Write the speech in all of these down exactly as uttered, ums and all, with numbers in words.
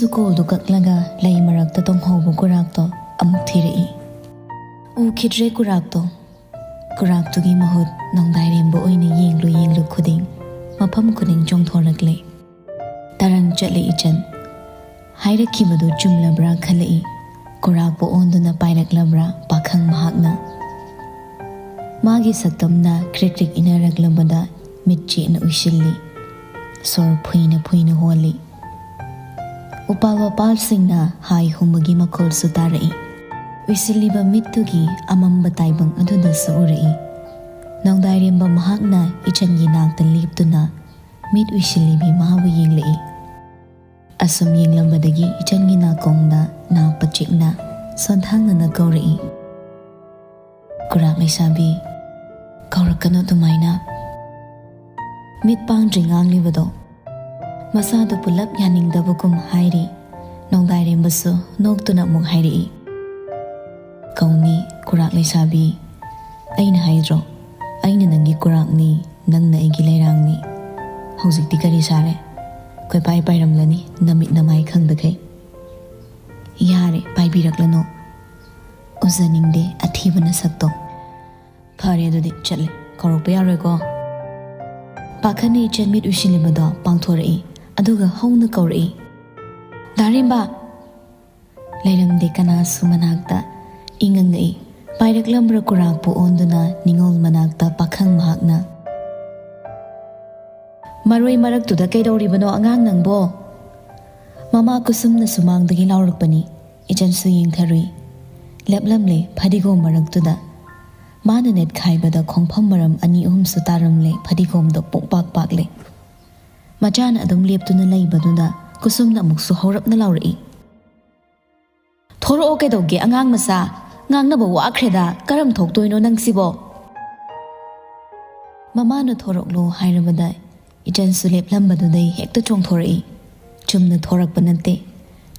ꯁꯨꯀꯣꯜꯗꯨ ꯀꯛꯂꯒ ꯂꯩ ꯃꯔꯛꯇ ꯇꯣꯡꯍꯧꯕ ꯀꯨꯔꯥꯛꯇꯣ ꯑꯃꯨꯛ ꯊꯤꯔꯛꯏ꯫ ꯎꯈꯤꯗ꯭ꯔꯦ ꯀꯨꯔꯥꯛꯇꯣ꯫ ꯀꯨꯔꯥꯛꯇꯨꯒꯤ ꯃꯍꯨꯠ ꯅꯣꯡꯗꯥꯏꯔꯦꯝꯕ ꯑꯣꯏꯅ ꯌꯦꯡꯂꯨ ꯌꯦꯡꯂꯨ ꯈꯨꯗꯤꯡ, ꯃꯐꯝ ꯈꯨꯗꯤꯡ ꯆꯣꯡꯊꯣꯔꯛꯂꯦ꯫ ꯇꯔꯪ ꯆꯠꯂꯦ ꯏꯆꯟ꯫ ꯍꯥꯏꯔꯛꯈꯤꯕꯗꯨ ꯆꯨꯝꯂꯕ꯭ꯔꯥ ꯈꯜꯂꯛꯏ꯫ ꯀꯨꯔꯥꯛꯄꯨ ꯑꯣꯟꯗꯨꯅ ꯄꯥꯏꯔꯛꯂꯕ꯭ꯔꯥ ꯄꯥꯈꯪ ꯃꯍꯥꯛꯅ? ꯃꯥꯒꯤ ꯁꯛꯇꯝꯅ ꯀ꯭ꯔꯤꯛ ꯀ꯭ꯔꯤꯛ ꯏꯟꯅꯔꯛꯂꯕꯗ ꯃꯤꯠ ꯆꯦꯠꯅ ꯎꯏꯁꯤꯜꯂꯤ꯫ ꯁꯣꯔ ꯐꯨꯏꯅ ꯐꯨꯏꯅ ꯍꯣꯜꯂꯤ꯫ ꯎꯄꯥꯜ ꯋꯥꯄꯥꯜꯁꯤꯡꯅ ꯍꯥꯏ ꯍꯨꯝꯕꯒꯤ ꯃꯈꯣꯜꯁꯨ ꯇꯥꯔꯛꯏ꯫ ꯎꯏꯁꯤꯜꯂꯤꯕ ꯃꯤꯠꯇꯨꯒꯤ ꯑꯃꯝꯕ ꯇꯥꯏꯕꯪ ꯑꯗꯨꯗꯁꯨ ꯎꯔꯛꯏ꯫ ꯅꯣꯡꯗꯥꯏꯔꯦꯝꯕ ꯃꯍꯥꯛꯅ ꯏꯆꯟꯒꯤ ꯅꯥꯛꯇ ꯂꯦꯞꯇꯨꯅ ꯃꯤꯠ ꯎꯏꯁꯤꯜꯂꯤꯕꯤ ꯃꯥꯕꯨ ꯌꯦꯡꯂꯛꯏ꯫ ꯑꯁꯨꯝ ꯌꯦꯡꯂꯝꯕꯗꯒꯤ ꯏꯆꯟꯒꯤ ꯅꯥꯀꯣꯡꯗ ꯅꯥ ꯄꯆꯦꯛꯅ ꯁꯣꯟꯊꯥꯡꯅꯅ ꯀꯧꯔꯛꯏ꯫ "ꯀꯨꯔꯥꯛ ꯂꯩꯁꯥꯕꯤ, ꯀꯧꯔꯛꯀꯅꯨ ꯑꯗꯨꯃꯥꯏꯅ꯫" ꯃꯤꯠ ꯄꯥꯡꯗ꯭ꯔꯤ ꯉꯥꯡꯂꯤꯕꯗꯣ꯫ ꯃꯁꯥꯗꯨ ꯄꯨꯂꯞ ꯌꯥꯅꯤꯡꯗꯕꯒꯨꯝ ꯍꯥꯏꯔꯤ꯫ ꯅꯣꯡꯗꯥꯏꯔꯦꯝꯕꯁꯨ ꯅꯣꯛꯇꯨꯅ ꯑꯃꯨꯛ ꯍꯥꯏꯔꯛꯏ, "ꯀꯧꯅꯤ, ꯀꯨꯔꯥꯛ ꯂꯩꯁꯥꯕꯤ꯫ ꯑꯩꯅ ꯍꯥꯏꯗ꯭ꯔꯣ, ꯑꯩꯅ ꯅꯪꯒꯤ ꯀꯨꯔꯥꯛꯅꯤ, ꯅꯪꯅ ꯑꯩꯒꯤ ꯂꯩꯔꯥꯡꯅꯤ꯫ ꯍꯧꯖꯤꯛꯇꯤ ꯀꯔꯤ ꯁꯥꯔꯦ? ꯀꯣꯏꯄꯥꯏ ꯄꯥꯏꯔꯝꯂꯅꯤ, ꯅꯃꯤꯠ ꯅꯃꯥꯏ ꯈꯪꯗꯈꯩ꯫ ꯌꯥꯔꯦ, ꯄꯥꯏꯕꯤꯔꯛꯂꯅꯨ꯫ ꯎꯖꯅꯤꯡꯗꯦ ꯑꯊꯤꯕ ꯅꯁꯛꯇꯣ꯫ ꯐꯔꯦ, ꯑꯗꯨꯗꯤ ꯆꯠꯂꯦ꯫ ꯀꯧꯔꯛꯄ ꯌꯥꯔꯣꯏꯀꯣ?" ꯄꯥꯈꯠꯅ ꯏꯆꯟ ꯃꯤꯠ ꯎꯏꯁꯤꯜꯂꯤꯕꯗꯣ ꯄꯥꯡꯊꯣꯔꯛꯏ, ꯑꯗꯨꯒ ꯍꯧꯅ ꯀꯧꯔꯛꯏ, "ꯗꯥꯔꯦꯝꯕ!" ꯂꯩꯔꯝꯗꯦ ꯀꯅꯥꯁꯨ ꯃꯅꯥꯛꯇ꯫ ꯏꯉꯛ ꯉꯛꯏ꯫ ꯄꯥꯏꯔꯛꯂꯝꯕ꯭ꯔꯥ ꯀꯨꯔꯥꯛꯄꯨ ꯑꯣꯟꯗꯨꯅ ꯅꯤꯉꯣꯜ ꯃꯅꯥꯛꯇ ꯄꯥꯈꯪ ꯃꯍꯥꯛꯅ꯫ "ꯃꯔꯣꯏ ꯃꯔꯛꯇꯨꯗ ꯀꯩꯗꯧꯔꯤꯕꯅꯣ ꯑꯉꯥꯡ ꯅꯪꯕꯣ?" ꯃꯃꯥ ꯀꯨꯁꯨꯝꯅ ꯁꯨꯃꯥꯡꯗꯒꯤ ꯂꯥꯎꯔꯛꯄꯅꯤ꯫ ꯏꯆꯟꯁꯨ ꯌꯦꯡꯊꯔꯨꯏ꯫ ꯂꯦꯞꯂꯝꯂꯦ ꯐꯗꯤꯒꯣꯝ ꯃꯔꯛꯇꯨꯗ꯫ ꯃꯥꯅ ꯅꯦꯠꯈꯥꯏꯕꯗ ꯈꯣꯡꯐꯝ ꯃꯔꯝ ꯑꯅꯤ ꯑꯍꯨꯝꯁꯨ ꯇꯥꯔꯝꯂꯦ, ꯐꯗꯤꯒꯣꯝꯗꯣ ꯄꯨꯡꯄꯥꯛ ꯄꯥꯛꯂꯦ꯫ ꯃꯆꯥꯅ ꯑꯗꯨꯝ ꯂꯦꯞꯇꯨꯅ ꯂꯩꯕꯗꯨꯗ ꯀꯨꯁꯨꯝꯅ ꯑꯃꯨꯛꯁꯨ ꯍꯧꯔꯞꯅ ꯂꯥꯎꯔꯛꯏ, "ꯊꯣꯔꯛꯑꯣ ꯀꯩꯗꯧꯒꯦ ꯑꯉꯥꯡ ꯃꯆꯥ? ꯉꯥꯡꯅꯕ ꯋꯥꯈ꯭ꯔꯦꯗ, ꯀꯔꯝ ꯊꯣꯛꯇꯣꯏꯅꯣ ꯅꯪꯁꯤꯕꯣ?" ꯃꯃꯥꯅ ꯊꯣꯔꯛꯂꯣ ꯍꯥꯏꯔꯕꯗ ꯏꯆꯟꯁꯨ ꯂꯦꯞꯂꯝꯕꯗꯨꯗꯩ ꯍꯦꯛꯇ ꯆꯣꯡꯊꯣꯔꯛꯏ꯫ ꯆꯨꯝꯅ ꯊꯣꯔꯛꯄ ꯅꯠꯇꯦ,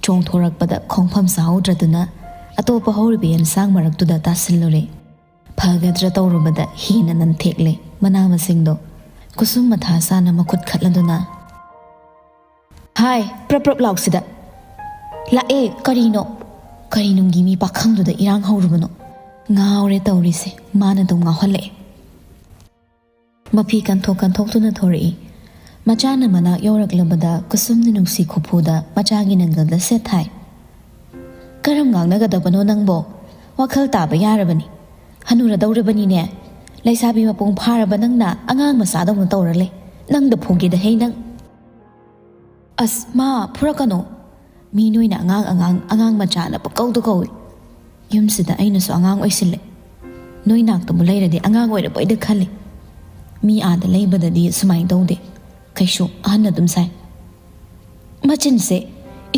ꯆꯣꯡꯊꯣꯔꯛꯄꯗ ꯈꯣꯡꯐꯝ ꯆꯥꯍꯧꯗ꯭ꯔꯗꯨꯅ ꯑꯇꯣꯞꯄ ꯍꯧꯔꯤꯕ ꯑꯦꯟꯁꯥꯡ ꯃꯔꯛꯇꯨꯗ ꯇꯥꯁꯤꯜꯂꯨꯔꯦ꯫ ꯐꯒꯗ꯭ꯔꯥ ꯇꯧꯔꯨꯕꯗ ꯍꯦꯟꯅ ꯅꯝꯊꯦꯛꯂꯦ ꯃꯅꯥ ꯃꯁꯤꯡꯗꯣ꯫ ꯀꯨꯁꯨꯝ ꯃꯊꯥ ꯁꯥꯅ ꯃꯈꯨꯠ ꯈꯠꯂꯗꯨꯅ, "ꯍꯥꯏ, ꯄ꯭ꯔꯞ ꯄ꯭ꯔꯞ ꯂꯥꯎꯁꯤꯗ, ꯂꯥꯛꯑꯦ꯫ ꯀꯔꯤꯅꯣ? ꯀꯔꯤ ꯅꯨꯡꯒꯤ ꯃꯤ ꯄꯥꯈꯪꯗꯨꯗ ꯏꯔꯥꯡ ꯍꯧꯔꯨꯕꯅꯣ? ꯉꯥꯎꯔꯦ ꯇꯧꯔꯤꯁꯦ, ꯃꯥꯅ ꯑꯗꯨꯝ ꯉꯥꯎꯍꯜꯂꯛꯑꯦ꯫ ꯃꯐꯤ ꯀꯟꯊꯣꯛ ꯀꯟꯊꯣꯛꯇꯨꯅ ꯊꯣꯔꯛꯏ꯫ ꯃꯆꯥꯅ ꯃꯅꯥꯛ ꯌꯧꯔꯛꯂꯕꯗ ꯀꯨꯁꯨꯝꯅ ꯅꯨꯡꯁꯤ ꯈꯨꯐꯨꯗ ꯃꯆꯥꯒꯤ ꯅꯪꯒꯜꯗ ꯁꯦꯠ ꯊꯥꯏ꯫ "ꯀꯔꯝ ꯉꯥꯡꯅꯒꯗꯕꯅꯣ ꯅꯪꯕꯣ? ꯋꯥꯈꯜ ꯇꯥꯕ ꯌꯥꯔꯕꯅꯤ꯫ ꯍꯅꯨꯔꯗꯧꯔꯕꯅꯤꯅꯦ꯫ ꯂꯩꯁꯥꯕꯤ ꯃꯄꯨꯡ ꯐꯥꯔꯕ ꯅꯪꯅ ꯑꯉꯥꯡ ꯃꯆꯥꯗꯧꯅ ꯇꯧꯔ ꯂꯩ꯫ ꯅꯪꯗ ꯐꯨꯒꯦꯗ ꯍꯩ ꯅꯪ!" "ꯑꯁ, ꯃꯥ, ꯐꯨꯔꯛꯀꯅꯣ꯫ ꯃꯤ ꯅꯣꯏꯅ ꯑꯉꯥꯡ, ꯑꯉꯥꯡ, ꯑꯉꯥꯡ ꯃꯆꯥꯅ ꯄꯪꯀꯧꯗ ꯀꯧꯏ꯫ ꯌꯨꯝꯁꯤꯗ ꯑꯩꯅꯁꯨ ꯑꯉꯥꯡ ꯑꯣꯏꯁꯤꯜꯂꯦ꯫ ꯅꯣꯏ ꯅꯥꯛꯇꯕꯨ ꯂꯩꯔꯗꯤ ꯑꯉꯥꯡ ꯑꯣꯏꯔꯕꯣꯏꯗ ꯈꯜꯂꯤ꯫ ꯃꯤ ꯑꯥꯗ ꯂꯩꯕꯗꯗꯤ ꯁꯨꯃꯥꯏꯅ ꯇꯧꯗꯦ꯫ ꯀꯩꯁꯨ ꯑꯍꯟ ꯑꯗꯨꯝ ꯁꯥꯏ꯫ ꯃꯆꯤꯟꯁꯦ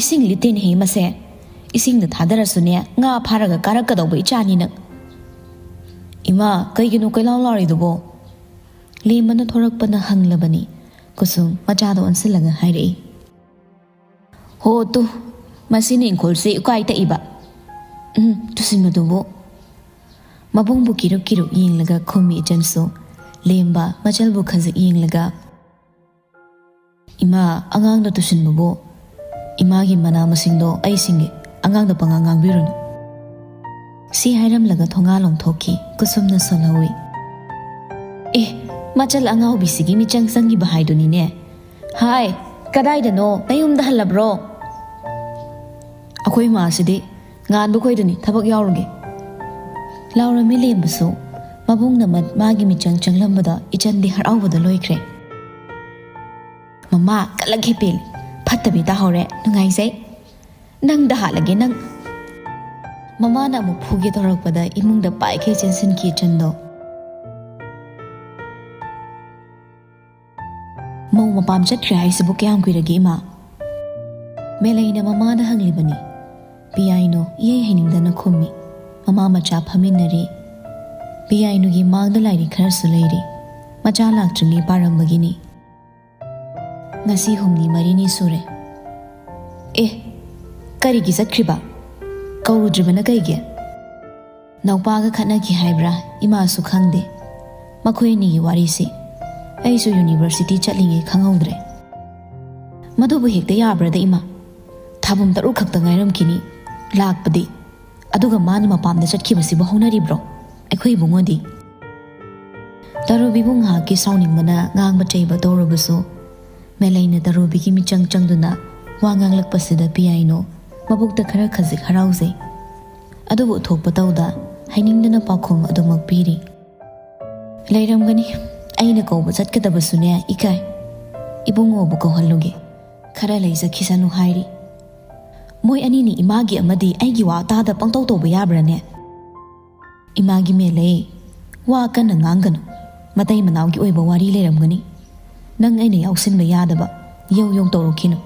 ꯏꯁꯤꯡ ꯂꯤꯇꯦꯅꯦꯍꯦ ꯃꯁꯦ꯫ ꯏꯁꯤꯡꯗ ꯊꯥꯗꯔꯁꯨꯅꯦ, ꯉꯥ ꯐꯥꯔꯒ ꯀꯥꯔꯛꯀꯗꯧꯕ ꯏꯆꯥꯅꯤ ꯅꯪ꯫" "ꯏꯃꯥ, ꯀꯩꯒꯤꯅꯣ ꯀꯣꯏꯂꯥꯎ ꯂꯥꯎꯔꯤꯗꯨꯕꯣ?" ꯂꯦꯝꯕꯅ ꯊꯣꯔꯛꯄꯅ ꯍꯪꯂꯕꯅꯤ꯫ ꯀꯨꯁꯨꯝ ꯃꯆꯥꯗ ꯑꯣꯟꯁꯤꯜꯂꯒ ꯍꯥꯏꯔꯛꯏ꯫ "ꯍꯣ ꯇꯨ, ꯃꯁꯤꯅ ꯏꯪꯈꯣꯜꯁꯦ ꯎꯀꯥꯏ ꯇꯛꯏꯕ꯫ ꯎꯝ, ꯇꯨꯁꯤꯟꯕꯗꯨꯕꯨ꯫" ꯃꯕꯨꯡꯕꯨ ꯀꯤꯔꯨꯛ ꯀꯤꯔꯨꯛ ꯌꯦꯡꯂꯒ ꯈꯨꯝꯃꯤ ꯏꯆꯟꯁꯨ꯫ ꯂꯦꯝꯕ ꯃꯆꯜꯕꯨ ꯈꯖꯤꯛ ꯌꯦꯡꯂꯒ, "ꯏꯃꯥ, ꯑꯉꯥꯡꯗ ꯇꯨꯁꯤꯟꯕꯕꯨ, ꯏꯃꯥꯒꯤ ꯃꯅꯥ ꯃꯁꯤꯡꯗꯣ ꯑꯩ ꯁꯤꯡꯒꯦ, ꯑꯉꯥꯡꯗ ꯄꯉꯥꯡ ꯉꯥꯡꯕꯤꯔꯨꯅꯨ꯫" ꯁꯤ ꯍꯥꯏꯔꯝꯂꯒ ꯊꯣꯡꯒꯥꯜ ꯂꯣꯝ ꯊꯣꯛꯈꯤ꯫ ꯀꯨꯁꯨꯝꯅ ꯁꯣꯜꯍꯧꯏ꯫ "ꯑꯦ, ꯃꯆꯜ ꯑꯉꯥꯎꯕꯤꯁꯤꯒꯤ ꯃꯤꯆꯪ ꯆꯪꯈꯤꯕ ꯍꯥꯏꯗꯨꯅꯤꯅꯦ꯫ ꯍꯥꯏ, ꯀꯗꯥꯏꯗꯅꯣ? ꯅꯌꯨꯝꯗ ꯍꯜꯂꯕ꯭ꯔꯣ?" "ꯑꯩꯈꯣꯏ ꯃꯥꯁꯤꯗꯤ ꯉꯥꯟꯕ ꯈꯣꯏꯗꯅꯤ, ꯊꯕꯛ ꯌꯥꯎꯔꯨꯒꯦ꯫" ꯂꯥꯎꯔꯝꯃꯤ ꯂꯦꯝꯕꯁꯨ꯫ ꯃꯕꯨꯡꯅ ꯃ-, ꯃꯥꯒꯤ ꯃꯤꯆꯪ ꯆꯪꯂꯝꯕꯗ ꯏꯆꯟꯗꯤ ꯍꯔꯥꯎꯕꯗ ꯂꯣꯏꯈ꯭ꯔꯦ꯫ "ꯃꯃꯥ, ꯀꯂꯛ ꯍꯦꯄꯦꯜꯂꯤ꯫ ꯐꯠꯇꯕꯤ ꯇꯥꯍꯧꯔꯦ꯫ ꯅꯨꯡꯉꯥꯏꯖꯩ꯫ ꯅꯪꯗ ꯍꯥꯠꯂꯒꯦ ꯅꯪ꯫" ꯃꯃꯥꯅ ꯑꯃꯨꯛ ꯐꯨꯒꯦ ꯇꯧꯔꯛꯄꯗ ꯏꯃꯨꯡꯗ ꯄꯥꯏꯈꯩ ꯆꯦꯟꯁꯤꯟꯈꯤ ꯏꯆꯟꯗꯣ꯫ "ꯃꯧ ꯃꯄꯥꯝ ꯆꯠꯈ꯭ꯔꯦ ꯍꯥꯏꯁꯤꯕꯨ ꯀꯌꯥꯝ ꯀꯨꯏꯔꯒꯦ, ꯏꯃꯥ?" ꯃꯦꯂꯩꯅ ꯃꯃꯥꯗ ꯍꯪꯂꯤꯕꯅꯤ꯫ ꯄꯤꯌꯥꯏꯅꯨ ꯏꯍꯩ ꯍꯩꯅꯤꯡꯗꯅ ꯈꯨꯝꯃꯤ꯫ ꯃꯃꯥ ꯃꯆꯥ ꯐꯝꯃꯤꯟꯅꯔꯤ꯫ ꯄꯤꯌꯥꯏꯅꯨꯒꯤ ꯃꯥꯡꯗ ꯂꯥꯏꯔꯤꯛ ꯈꯔꯁꯨ ꯂꯩꯔꯤ꯫ ꯃꯆꯥ ꯂꯥꯛꯇ꯭ꯔꯤꯉꯩ ꯄꯥꯔꯝꯕꯒꯤꯅꯤ꯫ "ꯉꯁꯤ ꯍꯨꯝꯅꯤ ꯃꯔꯤꯅꯤ ꯁꯨꯔꯦ꯫" "ꯑꯦ, ꯀꯔꯤꯒꯤ ꯆꯠꯈ꯭ꯔꯤꯕ? ꯀꯧꯔꯨꯗ꯭ꯔꯤꯕꯅ ꯀꯩꯒꯤ?" "ꯅꯧꯄꯥꯒ ꯈꯠꯅꯈꯤ ꯍꯥꯏꯕ꯭ꯔꯥ, ꯏꯃꯥꯁꯨ ꯈꯪꯗꯦ꯫ ꯃꯈꯣꯏ ꯑꯅꯤꯒꯤ ꯋꯥꯔꯤꯁꯤ ꯑꯩꯁꯨ ꯌꯨꯅꯤꯚꯔꯁꯤꯇꯤ ꯆꯠꯂꯤꯉꯩ ꯈꯪꯍꯧꯗ꯭ꯔꯦ꯫" "ꯃꯗꯨꯕꯨ ꯍꯦꯛꯇ ꯌꯥꯕ꯭ꯔꯥꯗ, ꯏꯃꯥ? ꯊꯥꯕꯝ ꯇꯔꯨꯛ ꯈꯛꯇ ꯉꯥꯏꯔꯝꯈꯤꯅꯤ ꯂꯥꯛꯄꯗꯤ꯫ ꯑꯗꯨꯒ ꯃꯥꯅ ꯃꯄꯥꯝꯗ ꯆꯠꯈꯤꯕꯁꯤꯕꯨ ꯍꯧꯅꯔꯤꯕ꯭ꯔꯣ? ꯑꯩꯈꯣꯏ ꯏꯕꯨꯡꯉꯣꯗꯤ? ꯇꯔꯨꯕꯤꯕꯨ ꯉꯥꯏꯍꯥꯛꯀꯤ ꯁꯥꯎꯅꯤꯡꯕꯅ ꯉꯥꯡꯕ ꯆꯩꯕ ꯇꯧꯔꯕꯁꯨ, ꯃꯦꯂꯩꯅ ꯇꯔꯨꯕꯤꯒꯤ ꯃꯤꯆꯪ ꯆꯪꯗꯨꯅ ꯋꯥ ꯉꯥꯡꯂꯛꯄꯁꯤꯗ ꯄꯤꯌꯥꯏꯅꯣ ꯃꯕꯨꯛꯇ ꯈꯔ ꯈꯖꯤꯛ ꯍꯔꯥꯎꯖꯩ꯫ ꯑꯗꯨꯕꯨ ꯎꯊꯣꯛꯄ ꯇꯧꯗ ꯍꯥꯏꯅꯤꯡꯗꯅ ꯄꯥꯎꯈꯨꯝ ꯑꯗꯨꯃꯛ ꯄꯤꯔꯤ꯫ "ꯂꯩꯔꯝꯒꯅꯤ, ꯑꯩꯅ ꯀꯧꯕ ꯆꯠꯀꯗꯕꯁꯨꯅꯦ ꯏꯀꯥꯏ꯫ ꯏꯕꯨꯡꯉꯣꯕꯨ ꯀꯧꯍꯜꯂꯨꯒꯦ, ꯈꯔ ꯂꯩꯖꯈꯤꯁꯅꯨ" ꯍꯥꯏꯔꯤ꯫ ꯃꯣꯏ ꯑꯅꯤꯅꯤ ꯏꯃꯥꯒꯤ ꯑꯃꯗꯤ ꯑꯩꯒꯤ ꯋꯥ ꯇꯥꯗ ꯄꯪꯇꯧ ꯇꯧꯕ ꯌꯥꯕ꯭ꯔꯥꯅꯦ? ꯏꯃꯥꯒꯤ ꯃꯦꯂꯩ, ꯋꯥ ꯀꯟꯅ ꯉꯥꯡꯒꯅꯨ꯫ ꯃꯇꯩ ꯃꯅꯥꯎꯒꯤ ꯑꯣꯏꯕ ꯋꯥꯔꯤ ꯂꯩꯔꯝꯒꯅꯤ꯫ ꯅꯪ ꯑꯩꯅ ꯌꯥꯎꯁꯤꯟꯕ ꯌꯥꯗꯕ ꯌꯧ ꯌꯧ ꯇꯧꯔꯛꯈꯤꯅꯨ꯫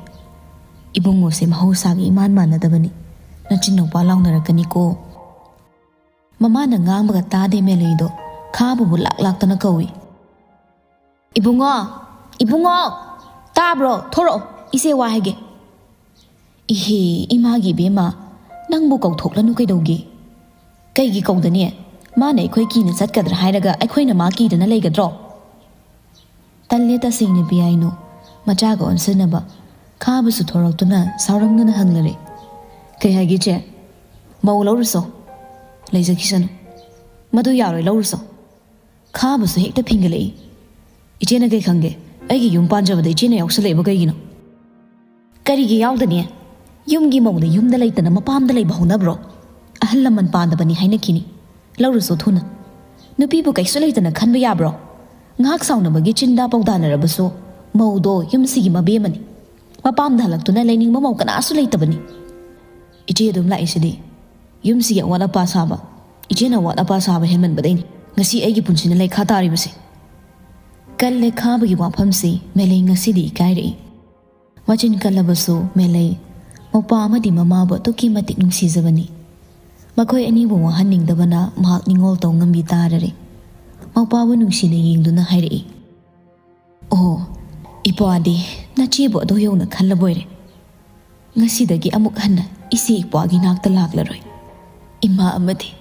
ꯏꯕꯨꯡꯉꯣꯁꯦ ꯃꯍꯧꯁꯥꯒ ꯏꯃꯥꯟ ꯃꯥꯟꯅꯗꯕꯅꯤ꯫ ꯅꯆꯤꯟ ꯅꯨꯄꯥ ꯂꯥꯎꯅꯔꯛꯀꯅꯤꯀꯣ꯫ ꯃꯃꯥꯅ ꯉꯥꯡꯕꯒ ꯇꯥꯗꯦ ꯃꯦꯂꯩꯗꯣ ꯈꯥꯕꯕꯨ ꯂꯥꯛ ꯂꯥꯛꯇꯅ ꯀꯧꯏ꯫ "ꯏꯕꯨꯡꯉꯣ! ꯏꯕꯨꯡꯉꯣ! ꯇꯥꯕ꯭ꯔꯣ? ꯊꯣꯔꯛꯑꯣ, ꯏꯆꯦ ꯋꯥ ꯍꯥꯏꯒꯦ꯫" "ꯏꯍꯦ, ꯏꯃꯥꯒꯤ ꯏꯕꯦꯝꯃ, ꯅꯪꯕꯨ ꯀꯧꯊꯣꯛꯂꯅꯨ ꯀꯩꯗꯧꯒꯦ?" "ꯀꯩꯒꯤ ꯀꯧꯗꯅꯤ? ꯃꯥꯅ ꯑꯩꯈꯣꯏ ꯀꯤꯅ ꯆꯠꯀꯗ꯭ꯔꯥ ꯍꯥꯏꯔꯒ ꯑꯩꯈꯣꯏꯅ ꯃꯥ ꯀꯤꯗꯅ ꯂꯩꯒꯗ꯭ꯔꯣ?" ꯇꯜꯂꯦ ꯇꯁꯦꯡꯅ ꯄꯤꯌꯥꯏꯅꯣ꯫ ꯃꯆꯥꯒ ꯑꯣꯟꯁꯤꯟꯅꯕ꯫ ꯈꯥꯕꯁꯨ ꯊꯣꯔꯛꯇꯨꯅ ꯁꯥꯎꯔꯝꯗꯨꯅ ꯍꯪꯂꯔꯦ꯫ "ꯀꯩ ꯍꯥꯏꯒꯦ ꯆꯦ? ꯃꯧ ꯂꯧꯔꯨꯁꯣ?" "ꯂꯩꯖꯈꯤꯁꯅꯨ꯫" "ꯃꯗꯨ ꯌꯥꯔꯣꯏ, ꯂꯧꯔꯨꯁꯣ꯫" ꯈꯥꯕꯁꯨ ꯍꯦꯛꯇ ꯐꯤꯡꯒꯠꯂꯛꯏ꯫ "ꯏꯆꯦꯅ ꯀꯩ ꯈꯪꯒꯦ? ꯑꯩꯒꯤ ꯌꯨꯝ ꯄꯥꯟꯖꯕꯗ ꯏꯆꯦꯅ ꯌꯥꯎꯁꯜꯂꯛꯏꯕ ꯀꯩꯒꯤꯅꯣ?" "ꯀꯔꯤꯒꯤ ꯌꯥꯎꯗꯅꯤ? ꯌꯨꯝꯒꯤ ꯃꯧꯅ ꯌꯨꯝꯗ ꯂꯩꯇꯅ ꯃꯄꯥꯝꯗ ꯂꯩꯕ ꯍꯧꯅꯕ꯭ꯔꯣ? ꯑꯍꯜ ꯂꯃꯟ ꯄꯥꯟꯗꯕꯅꯤ ꯍꯥꯏꯅꯈꯤꯅꯤ꯫ ꯂꯧꯔꯨꯁꯣ ꯊꯨꯅ꯫ ꯅꯨꯄꯤꯕꯨ ꯀꯩꯁꯨ ꯂꯩꯇꯅ ꯈꯟꯕ ꯌꯥꯕ꯭ꯔꯣ?" ꯉꯥꯏꯍꯥꯛ ꯁꯥꯎꯅꯕꯒꯤ ꯆꯤꯟꯗꯥ ꯄꯥꯎꯗꯥꯅꯔꯕꯁꯨ ꯃꯧꯗꯣ ꯌꯨꯝꯁꯤꯒꯤ ꯃꯕꯦꯝꯃꯅꯤ꯫ ꯃꯄꯥꯝꯗ ꯍꯜꯂꯛꯇꯨꯅ ꯂꯩꯅꯤꯡꯕ ꯃꯧ ꯀꯅꯥꯁꯨ ꯂꯩꯇꯕꯅꯤ꯫ ꯏꯆꯦ ꯑꯗꯨꯝ ꯂꯥꯛꯏꯁꯤꯗꯤ꯫ ꯌꯨꯝꯁꯤꯒꯤ ꯑꯋꯥꯠ ꯑꯄꯥ ꯁꯥꯕ꯫ ꯏꯆꯦꯅ ꯑꯋꯥꯠ ꯑꯄꯥ ꯁꯥꯕ ꯍꯦꯟꯃꯟꯕꯗꯩꯅꯤ ꯉꯁꯤ ꯑꯩꯒꯤ ꯄꯨꯟꯁꯤꯅ ꯂꯩꯈꯥ ꯇꯥꯔꯤꯕꯁꯦ꯫ ꯀꯜꯂꯦ ꯈꯥꯕꯒꯤ ꯋꯥꯐꯝꯁꯤ ꯃꯦꯂꯩ ꯉꯁꯤꯗꯤ ꯏꯀꯥꯏꯔꯛꯏ꯫ ꯃꯆꯤꯟ ꯀꯜꯂꯕꯁꯨ ꯃꯦꯂꯩ ꯃꯧꯄ꯭ꯋꯥ ꯑꯃꯗꯤ ꯃꯃꯥꯕꯨ ꯑꯗꯨꯛꯀꯤ ꯃꯇꯤꯛ ꯅꯨꯡꯁꯤꯖꯕꯅꯤ꯫ ꯃꯈꯣꯏ ꯑꯅꯤꯕꯨ ꯋꯥꯍꯟꯅꯤꯡꯗꯕꯅ ꯃꯍꯥꯛ ꯅꯤꯡꯉꯣꯜ ꯇꯧ ꯉꯝꯕꯤ ꯇꯥꯔꯔꯦ꯫ ꯃꯧꯄ꯭ꯋꯥꯕꯨ ꯅꯨꯡꯁꯤꯅ ꯌꯦꯡꯗꯨꯅ ꯍꯥꯏꯔꯛꯏ, "ꯑꯣ, ꯏꯄ꯭ꯋꯥꯗꯤ ꯅꯆꯦꯕꯨ ꯑꯗꯨ ꯌꯧꯅ ꯈꯜꯂꯕꯣꯏꯔꯦ꯫ ꯉꯁꯤꯗꯒꯤ ꯑꯃꯨꯛ ꯍꯟꯅ ꯏꯆꯦ ꯏꯄ꯭ꯋꯥꯒꯤ ꯅꯥꯛꯇ ꯂꯥꯛꯂꯔꯣꯏ꯫ ꯏꯃꯥ ꯑꯃꯗꯤ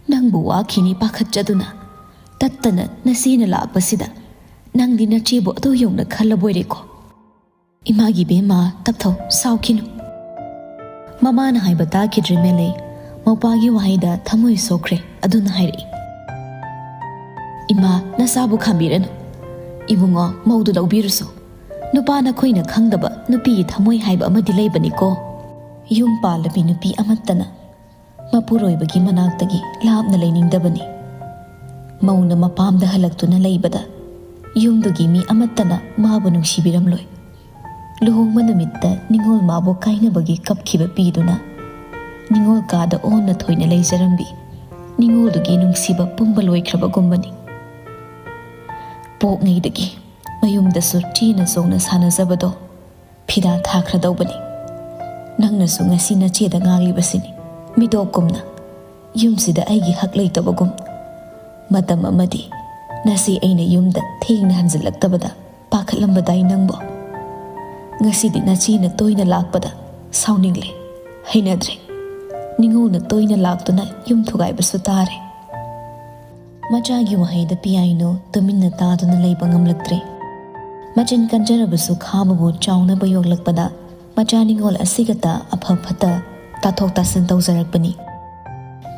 ꯅꯪꯕꯨ ꯋꯥꯈꯤꯅꯤ ꯄꯥꯈꯠꯆꯗꯨꯅ ꯇꯠꯇꯅ ꯅꯆꯦꯅ ꯂꯥꯛꯄꯁꯤꯗ ꯅꯪꯗꯤ ꯅꯆꯦꯕꯨ ꯑꯗꯨ ꯌꯧꯅ ꯈꯜꯂꯕꯣꯏꯔꯦꯀꯣ?" "ꯏꯃꯥꯒꯤ ꯏꯕꯦꯝꯃ, ꯇꯞꯊꯧ, ꯁꯥꯎꯈꯤꯅꯨ꯫" ꯃꯃꯥꯅ ꯍꯥꯏꯕ ꯇꯥꯈꯤꯗ꯭ꯔꯦ ꯃꯦꯂꯩ꯫ ꯃꯧꯄꯥꯒꯤ ꯋꯥꯍꯩꯗ ꯊꯃꯣꯏ ꯁꯣꯛꯈ꯭ꯔꯦ꯫ ꯑꯗꯨꯅ ꯍꯥꯏꯔꯛꯏ, "ꯏꯃꯥ, ꯅꯆꯥꯕꯨ ꯈꯥꯝꯕꯤꯔꯅꯨ꯫ ꯏꯕꯨꯡꯉꯣ, ꯃꯧꯗꯨ ꯂꯧꯕꯤꯔꯨꯁꯨ꯫ ꯅꯨꯄꯥ ꯅꯈꯣꯏꯅ ꯈꯪꯗꯕ ꯅꯨꯄꯤꯒꯤ ꯊꯃꯣꯏ ꯍꯥꯏꯕ ꯑꯃꯗꯤ ꯂꯩꯕꯅꯤꯀꯣ꯫ ꯌꯨꯝ ꯄꯥꯜꯂꯕꯤ ꯅꯨꯄꯤ ꯑꯃꯠꯇꯅ ꯃꯄꯨꯔꯣꯏꯕꯒꯤ ꯃꯅꯥꯛꯇꯒꯤ ꯂꯥꯞꯅ ꯂꯩꯅꯤꯡꯗꯕꯅꯤ꯫ ꯃꯧꯅ ꯃꯄꯥꯝꯗ ꯍꯜꯂꯛꯇꯨꯅ ꯂꯩꯕꯗ ꯌꯨꯝꯗꯨꯒꯤ ꯃꯤ ꯑꯃꯠꯇꯅ ꯃꯥꯕꯨ ꯅꯨꯡꯁꯤꯕꯤꯔꯝꯂꯣꯏ꯫ ꯂꯨꯍꯣꯡꯕ ꯅꯨꯃꯤꯠꯇ ꯅꯤꯉꯣꯜ ꯃꯥꯕꯨ ꯀꯥꯏꯅꯕꯒꯤ ꯀꯞꯈꯤꯕ ꯄꯤꯗꯨꯅ ꯅꯤꯉꯣꯜ ꯀꯥꯗ ꯑꯣꯟꯅ ꯊꯣꯏꯅ ꯂꯩꯖꯔꯝꯕꯤ ꯅꯤꯉꯣꯜꯗꯨꯒꯤ ꯅꯨꯡꯁꯤꯕ ꯄꯨꯝꯕ ꯂꯣꯏꯈ꯭ꯔꯕꯒꯨꯝꯕꯅꯤ꯫ ꯄꯣꯛꯉꯩꯗꯒꯤ ꯃꯌꯨꯝꯗꯁꯨ ꯆꯦꯅ ꯆꯣꯡꯅ ꯁꯥꯟꯅꯖꯕꯗꯣ ꯐꯤꯗꯥ ꯊꯥꯈ꯭ꯔꯗꯧꯕꯅꯤ꯫ ꯅꯪꯅꯁꯨ ꯉꯁꯤ ꯅꯆꯦꯗ ꯉꯥꯡꯂꯤꯕꯁꯤꯅꯤ, ꯃꯤꯇꯣꯞꯀꯨꯝꯅ, ꯌꯨꯝꯁꯤꯗ ꯑꯩꯒꯤ ꯍꯛ ꯂꯩꯇꯕꯒꯨꯝ꯫ ꯃꯇꯝ ꯑꯃꯗꯤ ꯅꯆꯦ ꯑꯩꯅ ꯌꯨꯝꯗ ꯊꯦꯡꯅ ꯍꯟꯖꯤꯜꯂꯛꯇꯕꯗ ꯄꯥꯈꯠꯂꯝꯕꯗꯥꯏ ꯅꯪꯕꯣ? ꯉꯁꯤꯗꯤ ꯅꯆꯦꯅ ꯇꯣꯏꯅ ꯂꯥꯛꯄꯗ ꯁꯥꯎꯅꯤꯡꯂꯦ, ꯍꯩꯅꯗ꯭ꯔꯦ꯫ ꯅꯤꯉꯣꯜꯅ ꯇꯣꯏꯅ ꯂꯥꯛꯇꯨꯅ ꯌꯨꯝ ꯊꯨꯒꯥꯏꯕꯁꯨ ꯇꯥꯔꯦ꯫" ꯃꯆꯥꯒꯤ ꯋꯥꯍꯩꯗ ꯄꯤꯌꯥꯏꯅꯨ ꯇꯨꯃꯤꯟꯅ ꯇꯥꯗꯨꯅ ꯂꯩꯕ ꯉꯝꯂꯛꯇ꯭ꯔꯦ꯫ ꯃꯆꯤꯟ ꯀꯟꯖꯔꯕꯁꯨ ꯈꯥꯕꯕꯨ ꯆꯥꯎꯅꯕ ꯌꯣꯛꯂꯛꯄꯗ ꯃꯆꯥ ꯅꯤꯉꯣꯜ ꯑꯁꯤꯒꯇ ꯑꯐ ꯐꯠꯇ ꯇꯥꯊꯣꯛ ꯇꯥꯁꯤꯟ ꯇꯧꯖꯔꯛꯄꯅꯤ꯫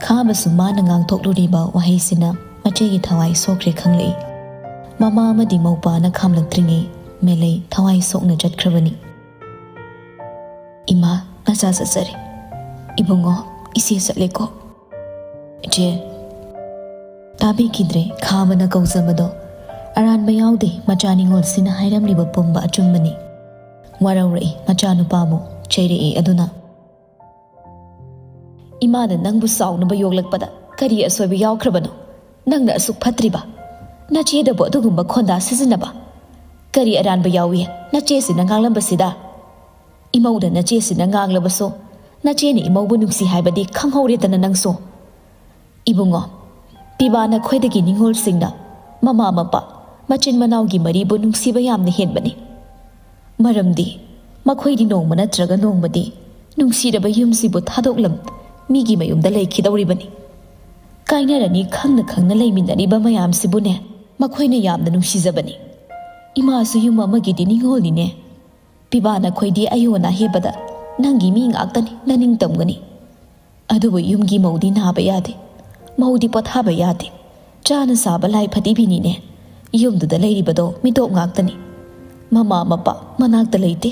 ꯈꯥꯕꯁꯨ ꯃꯥꯅ ꯉꯥꯡꯊꯣꯛꯂꯨꯔꯤꯕ ꯋꯥꯍꯩꯁꯤꯅ ꯃꯆꯦꯒꯤ ꯊꯋꯥꯏ ꯁꯣꯛꯈ꯭ꯔꯦ ꯈꯪꯂꯛꯏ꯫ ꯃꯃꯥ ꯑꯃꯗꯤ ꯃꯧꯄꯥꯅ ꯈꯥꯝꯂꯛꯇ꯭ꯔꯤꯉꯩ ꯃꯦꯂꯩ ꯊꯋꯥꯏ ꯁꯣꯛꯅ ꯆꯠꯈ꯭ꯔꯕꯅꯤ꯫ "ꯏꯃꯥ, ꯃꯆꯥ ꯆꯠꯆꯔꯦ꯫ ꯏꯕꯨꯡꯉꯣ, ꯏꯆꯦ ꯆꯠꯂꯦꯀꯣ꯫" "ꯏꯆꯦ꯫" ꯇꯥꯕꯤꯈꯤꯗ꯭ꯔꯦ ꯈꯥꯕꯅ ꯀꯧꯖꯕꯗꯣ꯫ ꯑꯔꯥꯟꯕ ꯌꯥꯎꯗꯦ ꯃꯆꯥ ꯅꯤꯉꯣꯜꯁꯤꯅ ꯍꯥꯏꯔꯝꯂꯤꯕ ꯄꯨꯝꯕ ꯑꯆꯨꯝꯕꯅꯤ꯫ ꯋꯥꯔꯧꯔꯛꯏ ꯃꯆꯥꯅꯨꯄꯥꯕꯨ, ꯆꯩꯔꯛꯏ ꯑꯗꯨꯅ꯫ "ꯏꯃꯥꯅ ꯅꯪꯕꯨ ꯆꯥꯎꯅꯕ ꯌꯣꯛꯂꯛꯄꯗ ꯀꯔꯤ ꯑꯁꯣꯏꯕ ꯌꯥꯎꯈ꯭ꯔꯕꯅꯣ? ꯅꯪꯅ ꯑꯁꯨꯛ ꯐꯠꯇ꯭ꯔꯤꯕ ꯅꯆꯦꯗꯕꯨ ꯑꯗꯨꯒꯨꯝꯕ ꯈꯣꯟꯗꯥ ꯁꯤꯖꯤꯟꯅꯕ? ꯀꯔꯤ ꯑꯔꯥꯟꯕ ꯌꯥꯎꯏ ꯅꯆꯦꯁꯤꯅ ꯉꯥꯡꯂꯝꯕꯁꯤꯗ? ꯏꯃꯧꯗ ꯅꯆꯦꯁꯤꯅ ꯉꯥꯡꯂꯕꯁꯨ ꯅꯆꯦꯅ ꯏꯃꯧꯕꯨ ꯅꯨꯡꯁꯤ ꯍꯥꯏꯕꯗꯤ ꯈꯪꯍꯧꯔꯦꯗꯅ ꯅꯪꯁꯨ꯫ ꯏꯕꯨꯡꯉꯣ, ꯄꯤꯕꯥ ꯅꯈꯣꯏꯗꯒꯤ ꯅꯤꯉꯣꯜꯁꯤꯡꯅ ꯃꯃꯥ ꯃꯄꯥ, ꯃꯆꯤꯟ ꯃꯅꯥꯎꯒꯤ ꯃꯔꯤꯕꯨ ꯅꯨꯡꯁꯤꯕ ꯌꯥꯝꯅ ꯍꯦꯟꯕꯅꯤ꯫ ꯃꯔꯝꯗꯤ ꯃꯈꯣꯏꯗꯤ ꯅꯣꯡꯃ ꯅꯠꯇ꯭ꯔꯒ ꯅꯣꯡꯃꯗꯤ ꯅꯨꯡꯁꯤꯔꯕ ꯌꯨꯝꯁꯤꯕꯨ ꯊꯥꯗꯣꯛꯂꯝ ꯃꯤꯒꯤ ꯃꯌꯨꯝꯗ ꯂꯩꯈꯤꯗꯧꯔꯤꯕꯅꯤ꯫ ꯀꯥꯏꯅꯔꯅꯤ ꯈꯪꯅ ꯈꯪꯅ ꯂꯩꯃꯤꯟꯅꯔꯤꯕ ꯃꯌꯥꯝꯁꯤꯕꯨꯅꯦ ꯃꯈꯣꯏꯅ ꯌꯥꯝꯅ ꯅꯨꯡꯁꯤꯖꯕꯅꯤ꯫ ꯏꯃꯥꯁꯨ ꯌꯨꯝ ꯑꯃꯒꯤꯗꯤ ꯅꯤꯉꯣꯜꯅꯤꯅꯦ꯫ ꯄꯤꯕꯥ ꯅꯈꯣꯏꯗꯤ ꯑꯌꯣꯟ ꯑꯍꯦꯕꯗ ꯅꯪꯒꯤ ꯃꯤ ꯉꯥꯛꯇꯅꯤ, ꯅꯅꯤꯡ ꯇꯝꯒꯅꯤ꯫ ꯑꯗꯨꯕꯨ ꯌꯨꯝꯒꯤ ꯃꯧꯗꯤ ꯅꯥꯕ ꯌꯥꯗꯦ, ꯃꯧꯗꯤ ꯄꯣꯊꯥꯕ ꯌꯥꯗꯦ꯫ ꯆꯥꯅ ꯆꯥꯕ ꯂꯥꯏ ꯐꯗꯤꯕꯤꯅꯤꯅꯦ꯫ ꯌꯨꯝꯗꯨꯗ ꯂꯩꯔꯤꯕꯗꯣ ꯃꯤꯇꯣꯞ ꯉꯥꯛꯇꯅꯤ꯫ ꯃꯃꯥ ꯃꯄꯥ ꯃꯅꯥꯛꯇ ꯂꯩꯇꯦ꯫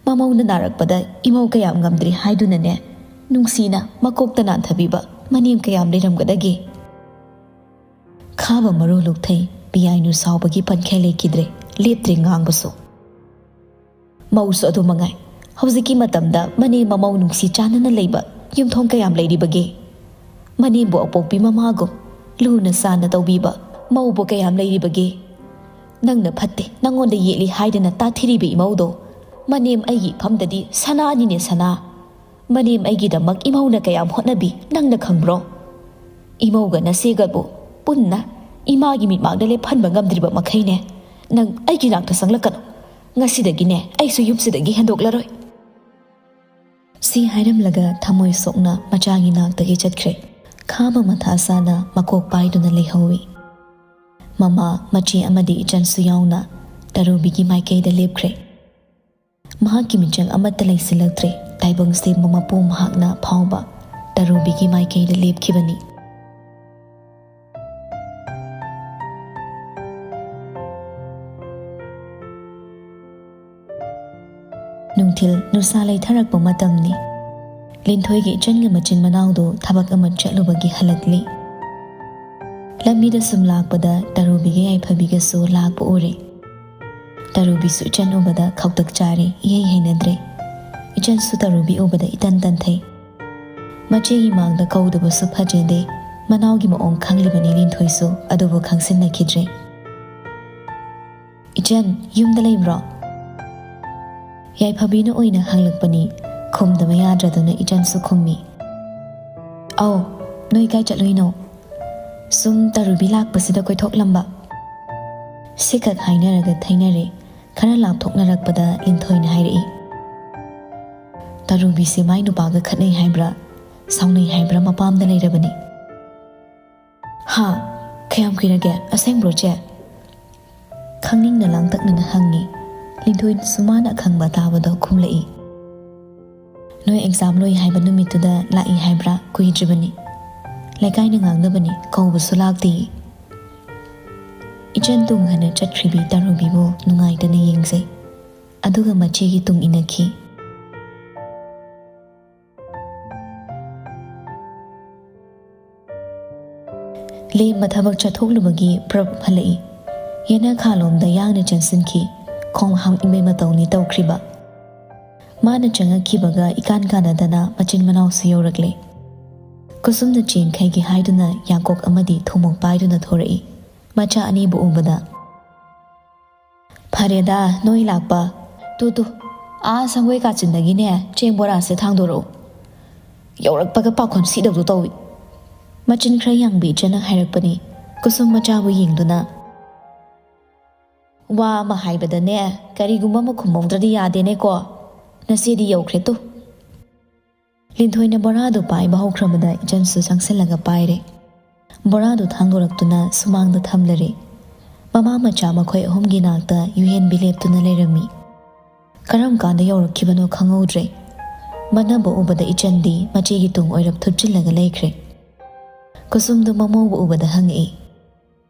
ꯃꯃꯧꯅ ꯅꯥꯔꯛꯄꯗ ꯏꯃꯧ ꯀꯌꯥꯝ ꯉꯝꯗ꯭ꯔꯤ ꯍꯥꯏꯗꯨꯅꯅꯦ, ꯅꯨꯡꯁꯤꯅ ꯃꯀꯣꯛꯇ ꯅꯥꯟꯊꯕꯤꯕ ꯃꯅꯦꯝ ꯀꯌꯥꯝ ꯂꯩꯔꯝꯒꯗꯒꯦ? ꯈꯥꯕ ꯃꯔꯨ ꯂꯨꯛꯊꯩ꯫ ꯄꯤꯌꯥꯏꯅꯨ ꯁꯥꯎꯕꯒꯤ ꯄꯟꯈꯦ ꯂꯩꯈꯤꯗ꯭ꯔꯦ, ꯂꯦꯞꯇ꯭ꯔꯦ ꯉꯥꯡꯕꯁꯨ꯫ ꯃꯧꯁꯨ ꯑꯗꯨ ꯃꯉꯥꯏ꯫ ꯍꯧꯖꯤꯛꯀꯤ ꯃꯇꯝꯗ ꯃꯅꯦꯝ ꯃꯃꯧ ꯅꯨꯡꯁꯤ ꯆꯥꯟꯅꯅ ꯂꯩꯕ ꯌꯨꯝꯊꯣꯡ ꯀꯌꯥꯝ ꯂꯩꯔꯤꯕꯒꯦ? ꯃꯅꯦꯝꯕꯨ ꯑꯄꯣꯛꯄꯤ ꯃꯃꯥꯒꯨꯝ ꯂꯨꯅ ꯆꯥꯟꯅ ꯇꯧꯕꯤꯕ ꯃꯧꯕꯨ ꯀꯌꯥꯝ ꯂꯩꯔꯤꯕꯒꯦ? ꯅꯪꯅ ꯐꯠꯇꯦ, ꯅꯪꯉꯣꯟꯗ ꯌꯦꯠꯂꯤ ꯍꯥꯏꯗꯅ ꯇꯥꯊꯤꯔꯤꯕ ꯏꯃꯧꯗꯣ ꯃꯅꯦꯝ ꯑꯩꯒꯤ ꯏꯐꯝꯗꯗꯤ ꯁꯅꯥꯅꯤꯅꯦ, ꯁꯅꯥ꯫ ꯃꯅꯦꯝ ꯑꯩꯒꯤꯗꯃꯛ ꯏꯃꯧꯅ ꯀꯌꯥꯝ ꯍꯣꯠꯅꯕꯤ ꯅꯪꯅ ꯈꯪꯕ꯭ꯔꯣ? ꯏꯃꯧꯒ ꯅꯆꯦꯒꯕꯨ ꯄꯨꯟꯅ ꯏꯃꯥꯒꯤ ꯃꯤꯠꯃꯥꯡꯗ ꯂꯦꯞꯍꯟꯕ ꯉꯝꯗ꯭ꯔꯤꯕ ꯃꯈꯩꯅꯦ, ꯅꯪ ꯑꯩꯒꯤ ꯅꯥꯛꯇ ꯆꯪꯂꯛꯀꯅꯨ꯫ ꯉꯁꯤꯗꯒꯤꯅꯦ ꯑꯩꯁꯨ ꯌꯨꯝꯁꯤꯗꯒꯤ ꯍꯦꯟꯗꯣꯛꯂꯔꯣꯏ꯫ ꯁꯤ ꯍꯥꯏꯔꯝꯂꯒ ꯊꯃꯣꯏ ꯁꯣꯛꯅ ꯃꯆꯥꯒꯤ ꯅꯥꯛꯇꯒꯤ ꯆꯠꯈ꯭ꯔꯦ꯫ ꯈꯥꯕ ꯃꯊꯥ ꯁꯥꯅ ꯃꯀꯣꯛ ꯄꯥꯏꯗꯨꯅ ꯂꯩꯍꯧꯏ꯫ ꯃꯃꯥ, ꯃꯆꯦ ꯑꯃꯗꯤ ꯏꯆꯟꯁꯨ ꯌꯥꯎꯅ ꯇꯔꯨꯕꯤꯒꯤ ꯃꯥꯏꯀꯩꯗ ꯂꯦꯞꯈ꯭ꯔꯦ꯫ ꯃꯍꯥꯛꯀꯤ ꯃꯤꯆꯪ ꯑꯃꯠꯇ ꯂꯩꯁꯤꯜꯂꯛꯇ꯭ꯔꯦ꯫ ꯇꯥꯏꯕꯪ ꯁꯦꯝꯕ ꯃꯄꯨ ꯃꯍꯥꯛꯅ ꯐꯥꯎꯕ ꯇꯔꯨꯕꯤꯒꯤ ꯃꯥꯏꯀꯩꯗ ꯂꯦꯞꯈꯤꯕꯅꯤ꯫ ꯅꯨꯡꯊꯤꯜ ꯅꯨꯡꯁꯥ ꯂꯩꯊꯔꯛꯄ ꯃꯇꯝꯅꯤ꯫ ꯂꯤꯟꯊꯣꯏꯒꯤ ꯏꯆꯟꯒ ꯃꯆꯤꯟ ꯃꯅꯥꯎꯗꯨ ꯊꯕꯛ ꯑꯃ ꯆꯠꯂꯨꯕꯒꯤ ꯍꯜꯂꯛꯂꯤ꯫ ꯂꯝꯕꯤꯗ ꯁꯨꯝ ꯂꯥꯛꯄꯗ ꯇꯔꯨꯕꯤꯒ ꯌꯥꯏꯐꯕꯤꯒꯁꯨ ꯂꯥꯛꯄ ꯎꯔꯦ꯫ ꯇꯔꯨꯕꯤꯁꯨ ꯏꯆꯟ ꯎꯕꯗ ꯈꯧꯇꯛ ꯆꯥꯔꯦ, ꯏꯍꯩ ꯍꯩꯅꯗ꯭ꯔꯦ꯫ ꯏꯆꯟꯁꯨ ꯇꯔꯨꯕꯤ ꯎꯕꯗ ꯏꯇꯟ ꯇꯟꯊꯩ꯫ ꯃꯆꯦꯒꯤ ꯃꯥꯡꯗ ꯀꯧꯗꯕꯁꯨ ꯐꯖꯗꯦ꯫ ꯃꯅꯥꯎꯒꯤ ꯃꯑꯣꯡ ꯈꯪꯂꯤꯕꯅꯤ ꯂꯤꯟꯊꯣꯏꯁꯨ, ꯑꯗꯨꯕꯨ ꯈꯪꯁꯤꯟꯅꯈꯤꯗ꯭ꯔꯦ꯫ "ꯏꯆꯟ, ꯌꯨꯝꯗ ꯂꯩꯕ꯭ꯔꯣ?" ꯌꯥꯏꯐꯕꯤꯅ ꯑꯣꯏꯅ ꯍꯪꯂꯛꯄꯅꯤ꯫ ꯈꯨꯝꯗꯕ ꯌꯥꯗ꯭ꯔꯗꯨꯅ ꯏꯆꯟꯁꯨ ꯈꯨꯝꯃꯤ꯫ "ꯑꯧ, ꯅꯣꯏ ꯀꯥꯏ ꯆꯠꯂꯨꯏꯅꯣ?" "ꯁꯨꯝ ꯇꯔꯨꯕꯤ ꯂꯥꯛꯄꯁꯤꯗ ꯀꯣꯏꯊꯣꯛꯂꯝꯕ꯫" ꯁꯤꯈꯛ ꯍꯥꯏꯅꯔꯒ ꯊꯩꯅꯔꯦ꯫ ꯈꯔ ꯂꯥꯞꯊꯣꯛꯅꯔꯛꯄꯗ ꯂꯤꯟꯊꯣꯏꯅ ꯍꯥꯏꯔꯛꯏ, "ꯇꯔꯨꯕꯤꯁꯦ ꯃꯥꯏ ꯅꯨꯄꯥꯒ ꯈꯠꯅꯩ ꯍꯥꯏꯕ꯭ꯔꯥ, ꯁꯥꯎꯅꯩ ꯍꯥꯏꯕ꯭ꯔꯥ, ꯃꯄꯥꯝꯗ ꯂꯩꯔꯕꯅꯤ꯫" "ꯍꯥ? ꯀꯌꯥꯝ ꯀꯨꯏꯔꯒꯦ? ꯑꯁꯦꯡꯕ꯭ꯔꯣ, ꯆꯦ?" ꯈꯪꯅꯤꯡꯅ ꯂꯥꯡꯇꯛꯅꯅ ꯍꯪꯉꯤ꯫ ꯂꯤꯟꯊꯣꯏꯅꯁꯨ ꯃꯥꯅ ꯑꯈꯪꯕ ꯇꯥꯕꯗꯣ ꯈꯨꯝꯂꯛꯏ꯫ ꯅꯣꯏ ꯑꯦꯛꯖꯥꯝ ꯂꯣꯏ ꯍꯥꯏꯕ ꯅꯨꯃꯤꯠꯇꯨꯗ ꯂꯥꯛꯏ ꯍꯥꯏꯕ꯭ꯔꯥ? ꯀꯨꯏꯗ꯭ꯔꯤꯕꯅꯤ꯫ ꯂꯩꯀꯥꯏꯅ ꯉꯥꯡꯅꯕꯅꯤ, ꯀꯧꯕꯁꯨ ꯂꯥꯛꯇꯦ꯫ ꯏꯆꯟ ꯇꯨꯡ ꯍꯟꯅ ꯆꯠꯈ꯭ꯔꯤꯕꯤ ꯇꯥꯔꯨꯕꯤꯕꯨ ꯅꯨꯡꯉꯥꯏꯇꯅ ꯌꯦꯡꯖꯩ꯫ ꯑꯗꯨꯒ ꯃꯆꯦꯒꯤ ꯇꯨꯡ ꯏꯟꯅꯈꯤ꯫ ꯂꯦꯝꯕ ꯊꯕꯛ ꯆꯠꯊꯣꯛꯂꯨꯕꯒꯤ ꯄ꯭ꯔꯞ ꯍꯜꯂꯛꯏ꯫ ꯌꯦꯅꯈꯥꯂꯣꯝꯗ ꯌꯥꯡꯅ ꯆꯪꯁꯤꯟꯈꯤ꯫ ꯈꯣꯡ ꯍꯥꯝ ꯏꯃꯩ ꯃꯇꯧꯅꯤ ꯇꯧꯈ꯭ꯔꯤꯕ꯫ ꯃꯥꯅ ꯆꯪꯉꯛꯈꯤꯕꯒ ꯏꯀꯥꯟ ꯀꯥꯟꯅꯗꯅ ꯃꯆꯤꯟ ꯃꯅꯥꯎꯁꯨ ꯌꯧꯔꯛꯂꯦ꯫ ꯀꯨꯁꯨꯝꯅ ꯆꯦꯡꯈꯩꯒꯤ ꯍꯥꯏꯗꯨꯅ ꯌꯥꯡꯀꯣꯛ ꯑꯃꯗꯤ ꯊꯨꯝꯃꯣꯛ ꯄꯥꯏꯗꯨꯅ ꯊꯣꯔꯛꯏ꯫ ꯃꯆꯥ ꯑꯅꯤꯕꯨ ꯎꯕꯗ, "ꯐꯔꯦꯗ, ꯅꯣꯏ ꯂꯥꯛꯄ꯫ ꯇꯨ, ꯇꯨ, ꯑꯥ ꯁꯪꯒꯣꯏ ꯀꯥꯆꯤꯟꯗꯒꯤꯅꯦ ꯆꯦꯡ ꯕꯣꯔꯥꯁꯦ ꯊꯥꯡꯗꯣꯔꯛꯎ꯫ ꯌꯧꯔꯛꯄꯒ ꯄꯥꯈꯣꯟ ꯁꯤꯗꯧꯗꯣ ꯇꯧꯏ꯫" ꯃꯆꯤꯟ ꯈꯔ ꯌꯥꯡꯕꯤ ꯏꯆꯟꯅ ꯍꯥꯏꯔꯛꯄꯅꯤ꯫ ꯀꯨꯁꯨꯝ ꯃꯆꯥꯕꯨ ꯌꯦꯡꯗꯨꯅ, "ꯋꯥ ꯑꯃ ꯍꯥꯏꯕꯗꯅꯦ, ꯀꯔꯤꯒꯨꯝꯕ ꯑꯃ ꯈꯨꯝꯍꯧꯗ꯭ꯔꯗꯤ ꯌꯥꯗꯦꯅꯦꯀꯣ꯫ ꯅꯆꯦꯗꯤ ꯌꯧꯈ꯭ꯔꯦ ꯇꯨ꯫" ꯂꯤꯟꯊꯣꯏꯅ ꯕꯣꯔꯥꯗꯨ ꯄꯥꯏꯕ ꯍꯧꯈ꯭ꯔꯕꯗ ꯏꯆꯟꯁꯨ ꯆꯪꯁꯤꯜꯂꯒ ꯄꯥꯏꯔꯦ꯫ ꯕꯣꯔꯥꯗꯨ ꯊꯥꯡꯗꯣꯔꯛꯇꯨꯅ ꯁꯨꯃꯥꯡꯗ ꯊꯝꯂꯔꯦ꯫ ꯃꯃꯥ ꯃꯆꯥ ꯃꯈꯣꯏ ꯑꯍꯨꯝꯒꯤ ꯅꯥꯛꯇ ꯌꯨꯍꯦꯟꯕꯤ ꯂꯦꯞꯇꯨꯅ ꯂꯩꯔꯝꯃꯤ꯫ ꯀꯔꯝ ꯀꯥꯟꯗ ꯌꯧꯔꯛꯈꯤꯕꯅꯣ ꯈꯪꯍꯧꯗ꯭ꯔꯦ꯫ ꯃꯅꯕ ꯎꯕꯗ ꯏꯆꯟꯗꯤ ꯃꯆꯦꯒꯤ ꯇꯨꯡ ꯑꯣꯏꯔꯞ ꯊꯨꯞꯆꯤꯜꯂꯒ ꯂꯩꯈ꯭ꯔꯦ꯫ ꯀꯨꯁꯨꯝꯗꯨ ꯃꯃꯧꯕꯨ ꯎꯕꯗ ꯍꯪꯉꯛꯏ,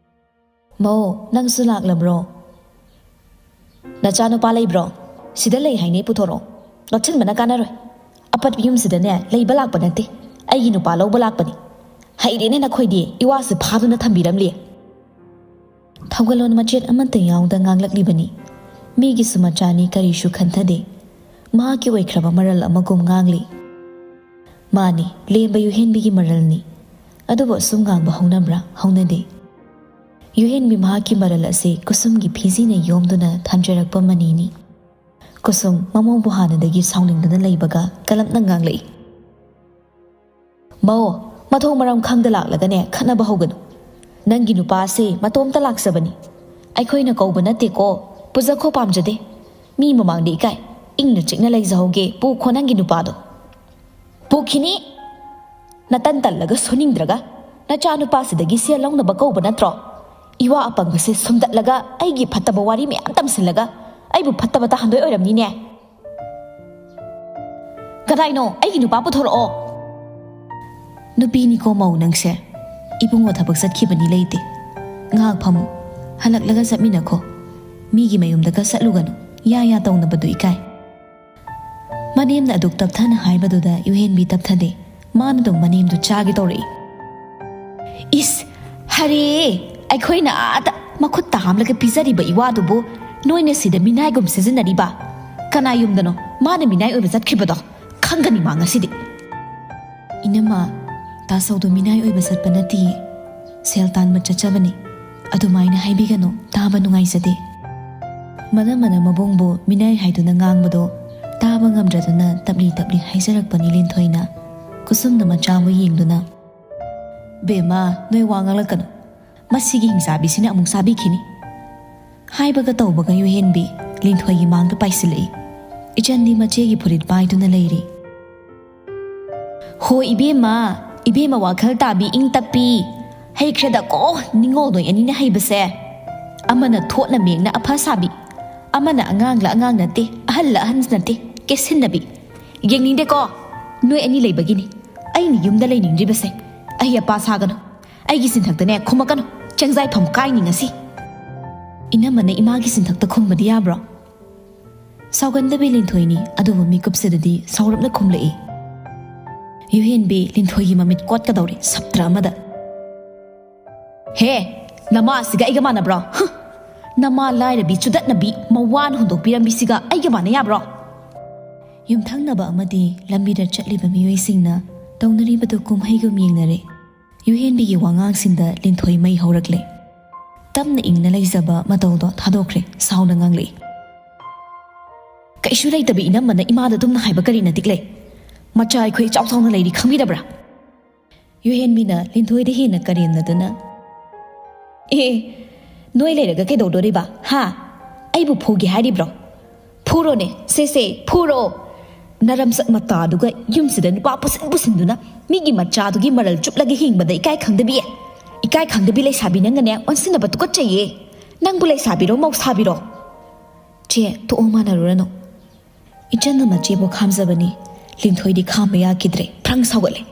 "ꯃꯧ, ꯅꯪꯁꯨ ꯂꯥꯛꯂꯕ꯭ꯔꯣ? ꯅꯆꯥꯅꯨꯄꯥ ꯂꯩꯕ꯭ꯔꯣ? ꯁꯤꯗ ꯂꯩ ꯍꯥꯏꯅꯦ, ꯄꯨꯊꯣꯔꯛꯑꯣ꯫ ꯂꯣꯠꯁꯤꯟꯕꯅ ꯀꯥꯟꯅꯔꯣꯏ꯫ ꯑꯄꯠꯄ ꯌꯨꯝꯁꯤꯗꯅꯦ ꯂꯩꯕ ꯂꯥꯛꯄ ꯅꯠꯇꯦ, ꯑꯩꯒꯤ ꯅꯨꯄꯥ ꯂꯧꯕ ꯂꯥꯛꯄꯅꯤ꯫ ꯍꯩꯔꯦꯅꯦ ꯅꯈꯣꯏꯗꯤ, ꯏꯋꯥꯁꯤ ꯐꯥꯗꯨꯅ ꯊꯝꯕꯤꯔꯝꯂꯤ꯫" ꯊꯧꯒꯜꯂꯣꯟ ꯃꯆꯦꯠ ꯑꯃꯠꯇ ꯌꯥꯎꯗ ꯉꯥꯡꯂꯛꯂꯤꯕꯅꯤ꯫ ꯃꯤꯒꯤꯁꯨ ꯃꯆꯥꯅꯤ, ꯀꯔꯤꯁꯨ ꯈꯟꯊꯗꯦ꯫ ꯃꯍꯥꯛꯀꯤ ꯑꯣꯏꯈ꯭ꯔꯕ ꯃꯔꯜ ꯑꯃꯒꯨꯝ ꯉꯥꯡꯂꯤ꯫ ꯃꯥꯅꯤ, ꯂꯦꯝꯕ ꯌꯨꯍꯦꯟꯕꯤꯒꯤ ꯃꯔꯜꯅꯤ꯫ ꯑꯗꯨꯕꯨ ꯑꯁꯨꯝ ꯉꯥꯡꯕ ꯍꯧꯅꯕ꯭ꯔꯥ? ꯍꯧꯅꯗꯦ꯫ ꯌꯨꯍꯦꯟꯕꯤ ꯃꯍꯥꯛꯀꯤ ꯃꯔꯜ ꯑꯁꯤ ꯀꯨꯁꯨꯝꯒꯤ ꯐꯤꯖꯤꯅ ꯌꯣꯝꯗꯨꯅ ꯊꯝꯖꯔꯛꯄ ꯃꯅꯤꯅꯤ꯫ ꯀꯨꯁꯨꯝ ꯃꯃꯧꯕꯨ ꯍꯥꯟꯅꯗꯒꯤ ꯁꯥꯎꯅꯤꯡꯗꯨꯅ ꯂꯩꯕꯒ ꯀꯂꯞꯅ ꯉꯥꯡꯂꯛꯏ꯫ "ꯃꯧ, ꯃꯊꯣꯡ ꯃꯔꯝ ꯈꯪꯗ ꯂꯥꯛꯂꯒꯅꯦ ꯈꯠꯅꯕ ꯍꯧꯒꯅꯨ꯫ ꯅꯪꯒꯤ ꯅꯨꯄꯥꯁꯦ ꯃꯇꯣꯝꯇ ꯂꯥꯛꯆꯕꯅꯤ꯫ ꯑꯩꯈꯣꯏꯅ ꯀꯧꯕ ꯅꯠꯇꯦꯀꯣ, ꯄꯨꯖꯈꯣ ꯄꯥꯝꯖꯗꯦ꯫ ꯃꯤ ꯃꯃꯥꯡꯗ ꯏꯀꯥꯏ, ꯏꯪꯅ ꯆꯤꯛꯅ ꯂꯩꯖꯍꯧꯒꯦ, ꯄꯨꯈꯣ ꯅꯪꯒꯤ ꯅꯨꯄꯥꯗꯣ꯫" "ꯄꯨꯈꯤꯅꯤ꯫ ꯅꯇꯟ ꯇꯜꯂꯒ ꯁꯨꯅꯤꯡꯗ꯭ꯔꯒ ꯅꯆꯥ ꯅꯨꯄꯥꯁꯤꯗꯒꯤ ꯁꯦꯜ ꯂꯧꯅꯕ ꯀꯧꯕ ꯅꯠꯇ꯭ꯔꯣ? ꯏꯋꯥ ꯑꯄꯪꯕꯁꯦ ꯁꯨꯝꯗꯠꯂꯒ ꯑꯩꯒꯤ ꯐꯠꯇꯕ ꯋꯥꯔꯤ ꯃꯌꯥꯝ ꯇꯝꯁꯤꯜꯂꯒ ꯑꯩꯕꯨ ꯐꯠꯇꯕ ꯇꯥꯍꯟꯗꯣꯏ ꯑꯣꯏꯔꯝꯅꯤꯅꯦ꯫" "ꯀꯗꯥꯏꯅꯣ? ꯑꯩꯒꯤ ꯅꯨꯄꯥ ꯄꯨꯊꯣꯔꯛꯑꯣ!" "ꯅꯨꯄꯤꯅꯤꯀꯣ ꯃꯧ ꯅꯪꯁꯦ꯫ ꯏꯕꯨꯡꯉꯣ ꯊꯕꯛ ꯆꯠꯈꯤꯕꯅꯤ, ꯂꯩꯇꯦ꯫ ꯉꯥꯏꯍꯥꯛ ꯐꯝꯃꯨ, ꯍꯜꯂꯛꯂꯒ ꯆꯠꯃꯤꯟꯅꯈꯣ꯫ ꯃꯤꯒꯤ ꯃꯌꯨꯝꯗꯒ ꯆꯠꯂꯨꯒꯅꯨ, ꯌꯥ ꯌꯥ ꯇꯧꯅꯕꯗꯨ ꯏꯀꯥꯏ꯫" ꯃꯅꯦꯝꯅ ꯑꯗꯨꯛ ꯇꯞꯊꯅ ꯍꯥꯏꯕꯗꯨꯗ ꯌꯨꯍꯦꯟꯕꯤ ꯇꯞꯊꯗꯦ꯫ ꯃꯥꯅ ꯑꯗꯨꯝ ꯃꯅꯦꯝꯗꯨ ꯆꯥꯒꯦ ꯇꯧꯔꯛꯏ꯫ "ꯏꯁ, ꯍꯔꯦ! ꯑꯩꯈꯣꯏꯅ ꯑꯥꯗ ꯃꯈꯨꯠ ꯇꯥ ꯍꯥꯝꯂꯒ ꯄꯤꯖꯔꯤꯕ ꯏꯋꯥꯗꯨꯕꯨ ꯅꯣꯏꯅ ꯁꯤꯗ ꯃꯤꯅꯥꯏꯒꯨꯝ ꯁꯤꯖꯤꯟꯅꯔꯤꯕ? ꯀꯅꯥ ꯌꯨꯝꯗꯅꯣ ꯃꯥꯅ ꯃꯤꯅꯥꯏ ꯑꯣꯏꯕ ꯆꯠꯈ꯭ꯔꯤꯕꯗꯣ? ꯈꯪꯒꯅꯤ ꯃꯥ ꯉꯁꯤꯗꯤ꯫" "ꯏꯅꯝꯃ, ꯇꯥꯆꯧꯗꯣ ꯃꯤꯅꯥꯏ ꯑꯣꯏꯕ ꯆꯠꯄ ꯅꯠꯇꯤꯌꯦ꯫ ꯁꯦꯜ ꯇꯥꯟꯕ ꯆꯠꯆꯕꯅꯤ꯫ ꯑꯗꯨꯃꯥꯏꯅ ꯍꯥꯏꯕꯤꯒꯅꯨ, ꯇꯥꯕ ꯅꯨꯡꯉꯥꯏꯖꯗꯦ꯫" ꯃꯅꯝꯃꯅ ꯃꯕꯨꯡꯕꯨ ꯃꯤꯅꯥꯏ ꯍꯥꯏꯗꯨꯅ ꯉꯥꯡꯕꯗꯣ ꯇꯥꯕ ꯉꯝꯗ꯭ꯔꯗꯨꯅ ꯇꯞꯂꯤ ꯇꯞꯂꯤ ꯍꯥꯏꯖꯔꯛꯄꯅꯤ ꯂꯤꯟꯊꯣꯏꯅ꯫ ꯀꯨꯁꯨꯝꯅ ꯃꯆꯥꯕꯨ ꯌꯦꯡꯗꯨꯅ, "ꯕꯦꯝꯃ, ꯅꯣꯏ ꯋꯥ ꯉꯥꯡꯂꯛꯀꯅꯨ꯫ ꯃꯁꯤꯒꯤ ꯍꯤꯡꯆꯥꯕꯤꯁꯤꯅ ꯑꯃꯨꯛ ꯆꯥꯕꯤꯈꯤꯅꯤ꯫" ꯍꯥꯏꯕꯒ ꯇꯧꯕꯒ ꯌꯨꯍꯦꯟꯕꯤ ꯂꯤꯟꯊꯣꯏꯒꯤ ꯃꯥꯡꯗ ꯄꯥꯏꯁꯤꯜꯂꯛꯏ꯫ ꯏꯆꯟꯗꯤ ꯃꯆꯦꯒꯤ ꯐꯨꯔꯤꯠ ꯄꯥꯏꯗꯨꯅ ꯂꯩꯔꯤ꯫ "ꯍꯣ ꯏꯕꯦꯝꯃ, ꯏꯕꯦꯝꯃ ꯋꯥꯈꯜ ꯇꯥꯕꯤ ꯏꯪ ꯇꯞꯄꯤ꯫ ꯍꯩꯈ꯭ꯔꯦꯗꯀꯣ ꯅꯤꯡꯉꯣꯜ ꯅꯣꯏ ꯑꯅꯤꯅ ꯍꯩꯕꯁꯦ꯫ ꯑꯃꯅ ꯊꯣꯠꯅ ꯃꯦꯡꯅ ꯑꯐ ꯁꯥꯕꯤ, ꯑꯃꯅ ꯑꯉꯥꯡꯂ ꯑꯉꯥꯡ ꯅꯠꯇꯦ, ꯑꯍꯜꯂ ꯑꯍꯟ ꯅꯠꯇꯦ, ꯀꯦꯁꯤꯟꯅꯕꯤ꯫ ꯌꯦꯡꯅꯤꯡꯗꯦꯀꯣ, ꯅꯣꯏ ꯑꯅꯤ ꯂꯩꯕꯒꯤꯅꯤ ꯑꯩꯅ ꯌꯨꯝꯗ ꯂꯩꯅꯤꯡꯗ꯭ꯔꯤꯕꯁꯦ꯫ ꯑꯍꯩ ꯑꯄꯥ ꯁꯥꯒꯅꯨ, ꯑꯩꯒꯤ ꯆꯤꯟꯊꯛꯇꯅꯦ ꯈꯨꯝꯃꯛꯀꯅꯨ, ꯆꯦꯡꯖꯥꯏꯐꯝ ꯀꯥꯏꯅꯤ ꯉꯁꯤ꯫" "ꯏꯅꯝꯃꯅ ꯏꯃꯥꯒꯤ ꯆꯤꯟꯊꯛꯇ ꯈꯨꯝꯕꯗꯤ ꯌꯥꯕ꯭ꯔꯣ?" ꯁꯥꯎꯒꯟꯗꯕꯤ ꯂꯤꯟꯊꯣꯏꯅꯤ, ꯑꯗꯨꯕꯨ ꯃꯤꯀꯨꯞꯁꯤꯗꯗꯤ ꯁꯥꯎꯔꯞꯅ ꯈꯨꯝꯂꯛꯏ꯫ ꯌꯨꯍꯦꯟꯕꯤ ꯂꯤꯟꯊꯣꯏꯒꯤ ꯃꯃꯤꯠ ꯀꯣꯠꯀꯗꯧꯔꯦ ꯁꯞꯇ꯭ꯔ ꯑꯃꯗ꯫ "ꯍꯦ, ꯅꯃꯥꯁꯤꯒ ꯑꯩꯒ ꯃꯥꯟꯅꯕ꯭ꯔꯣ? ꯍꯨ! ꯅꯃꯥ ꯂꯥꯏꯔꯕꯤ ꯆꯨꯗꯠꯅꯕꯤ ꯃꯋꯥꯅ ꯍꯨꯟꯗꯣꯛꯄꯤꯔꯝꯕꯤꯁꯤꯒ ꯑꯩꯒ ꯃꯥꯟꯅ ꯌꯥꯕ꯭ꯔꯣ?" ꯌꯨꯝꯊꯪꯅꯕ ꯑꯃꯗꯤ ꯂꯝꯕꯤꯗ ꯆꯠꯂꯤꯕ ꯃꯤꯑꯣꯏꯁꯤꯡꯅ ꯇꯧꯅꯔꯤꯕꯗꯨ ꯀꯨꯝꯍꯩꯒꯨꯝ ꯌꯦꯡꯅꯔꯦ꯫ ꯌꯨꯍꯦꯟꯕꯤꯒꯤ ꯋꯥꯉꯥꯡꯁꯤꯡꯗ ꯂꯤꯟꯊꯣꯏ ꯃꯩ ꯍꯧꯔꯛꯂꯦ꯫ ꯇꯞꯅ ꯏꯪꯅ ꯂꯩꯖꯕ ꯃꯇꯧꯗꯣ ꯊꯥꯗꯣꯛꯈ꯭ꯔꯦ, ꯁꯥꯎꯅ ꯉꯥꯡꯂꯛꯏ꯫ "ꯀꯩꯁꯨ ꯂꯩꯇꯕ ꯏꯅꯝꯃꯅ ꯏꯃꯥꯗ ꯑꯗꯨꯝꯅ ꯍꯥꯏꯕ ꯀꯔꯤ ꯅꯇꯤꯛ ꯂꯩ? ꯃꯆꯥ ꯑꯩꯈꯣꯏ ꯏꯆꯥꯎ ꯆꯥꯎꯅ ꯂꯩꯔꯤ ꯈꯪꯕꯤꯗꯕ꯭ꯔꯥ?" ꯌꯨꯍꯦꯟꯕꯤꯅ ꯂꯤꯟꯊꯣꯏꯗ ꯍꯦꯟꯅ ꯀꯔꯦꯝꯅꯗꯨꯅ, "ꯑꯦ, ꯅꯣꯏ ꯂꯩꯔꯒ ꯀꯩꯗꯧꯗꯣꯔꯤꯕ, ꯍꯥ? ꯑꯩꯕꯨ ꯐꯨꯒꯦ ꯍꯥꯏꯔꯤꯕ꯭ꯔꯣ? ꯐꯨꯔꯣꯅꯦ, ꯁꯦ ꯁꯦ, ꯐꯨꯔꯣ꯫ ꯅꯔꯝꯆꯠ ꯃꯇꯥꯗꯨꯒ ꯌꯨꯝꯁꯤꯗ ꯅꯨꯄꯥ ꯄꯨꯁꯤꯟ ꯄꯨꯁꯤꯟꯗꯨꯅ ꯃꯤꯒꯤ ꯃꯆꯥꯗꯨꯒꯤ ꯃꯔꯜ ꯆꯨꯞꯂꯒ ꯍꯤꯡꯕꯗ ꯏꯀꯥꯏ ꯈꯪꯗꯕꯤ, ꯏꯀꯥꯏ ꯈꯪꯗꯕꯤ ꯂꯩꯁꯥꯕꯤ ꯅꯪꯅꯅꯦ ꯑꯣꯟꯁꯤꯟꯅꯕ ꯇꯨꯀꯠꯆꯩꯌꯦ꯫ ꯅꯪꯕꯨ ꯂꯩꯁꯥꯕꯤꯔꯣ ꯃꯧꯁꯥꯕꯤꯔꯣ?" "ꯆꯦ, ꯊꯣꯛꯑꯣ, ꯃꯥꯟꯅꯔꯨꯔꯅꯨ꯫ ꯏꯆꯟꯅ ꯃꯆꯦꯕꯨ ꯈꯥꯝꯖꯕꯅꯤ꯫ ꯂꯤꯟꯊꯣꯏꯗꯤ ꯈꯥꯝꯕ ꯌꯥꯈꯤꯗ꯭ꯔꯦ, ꯐ꯭ꯔꯪ ꯁꯥꯎꯒꯠꯂꯦ꯫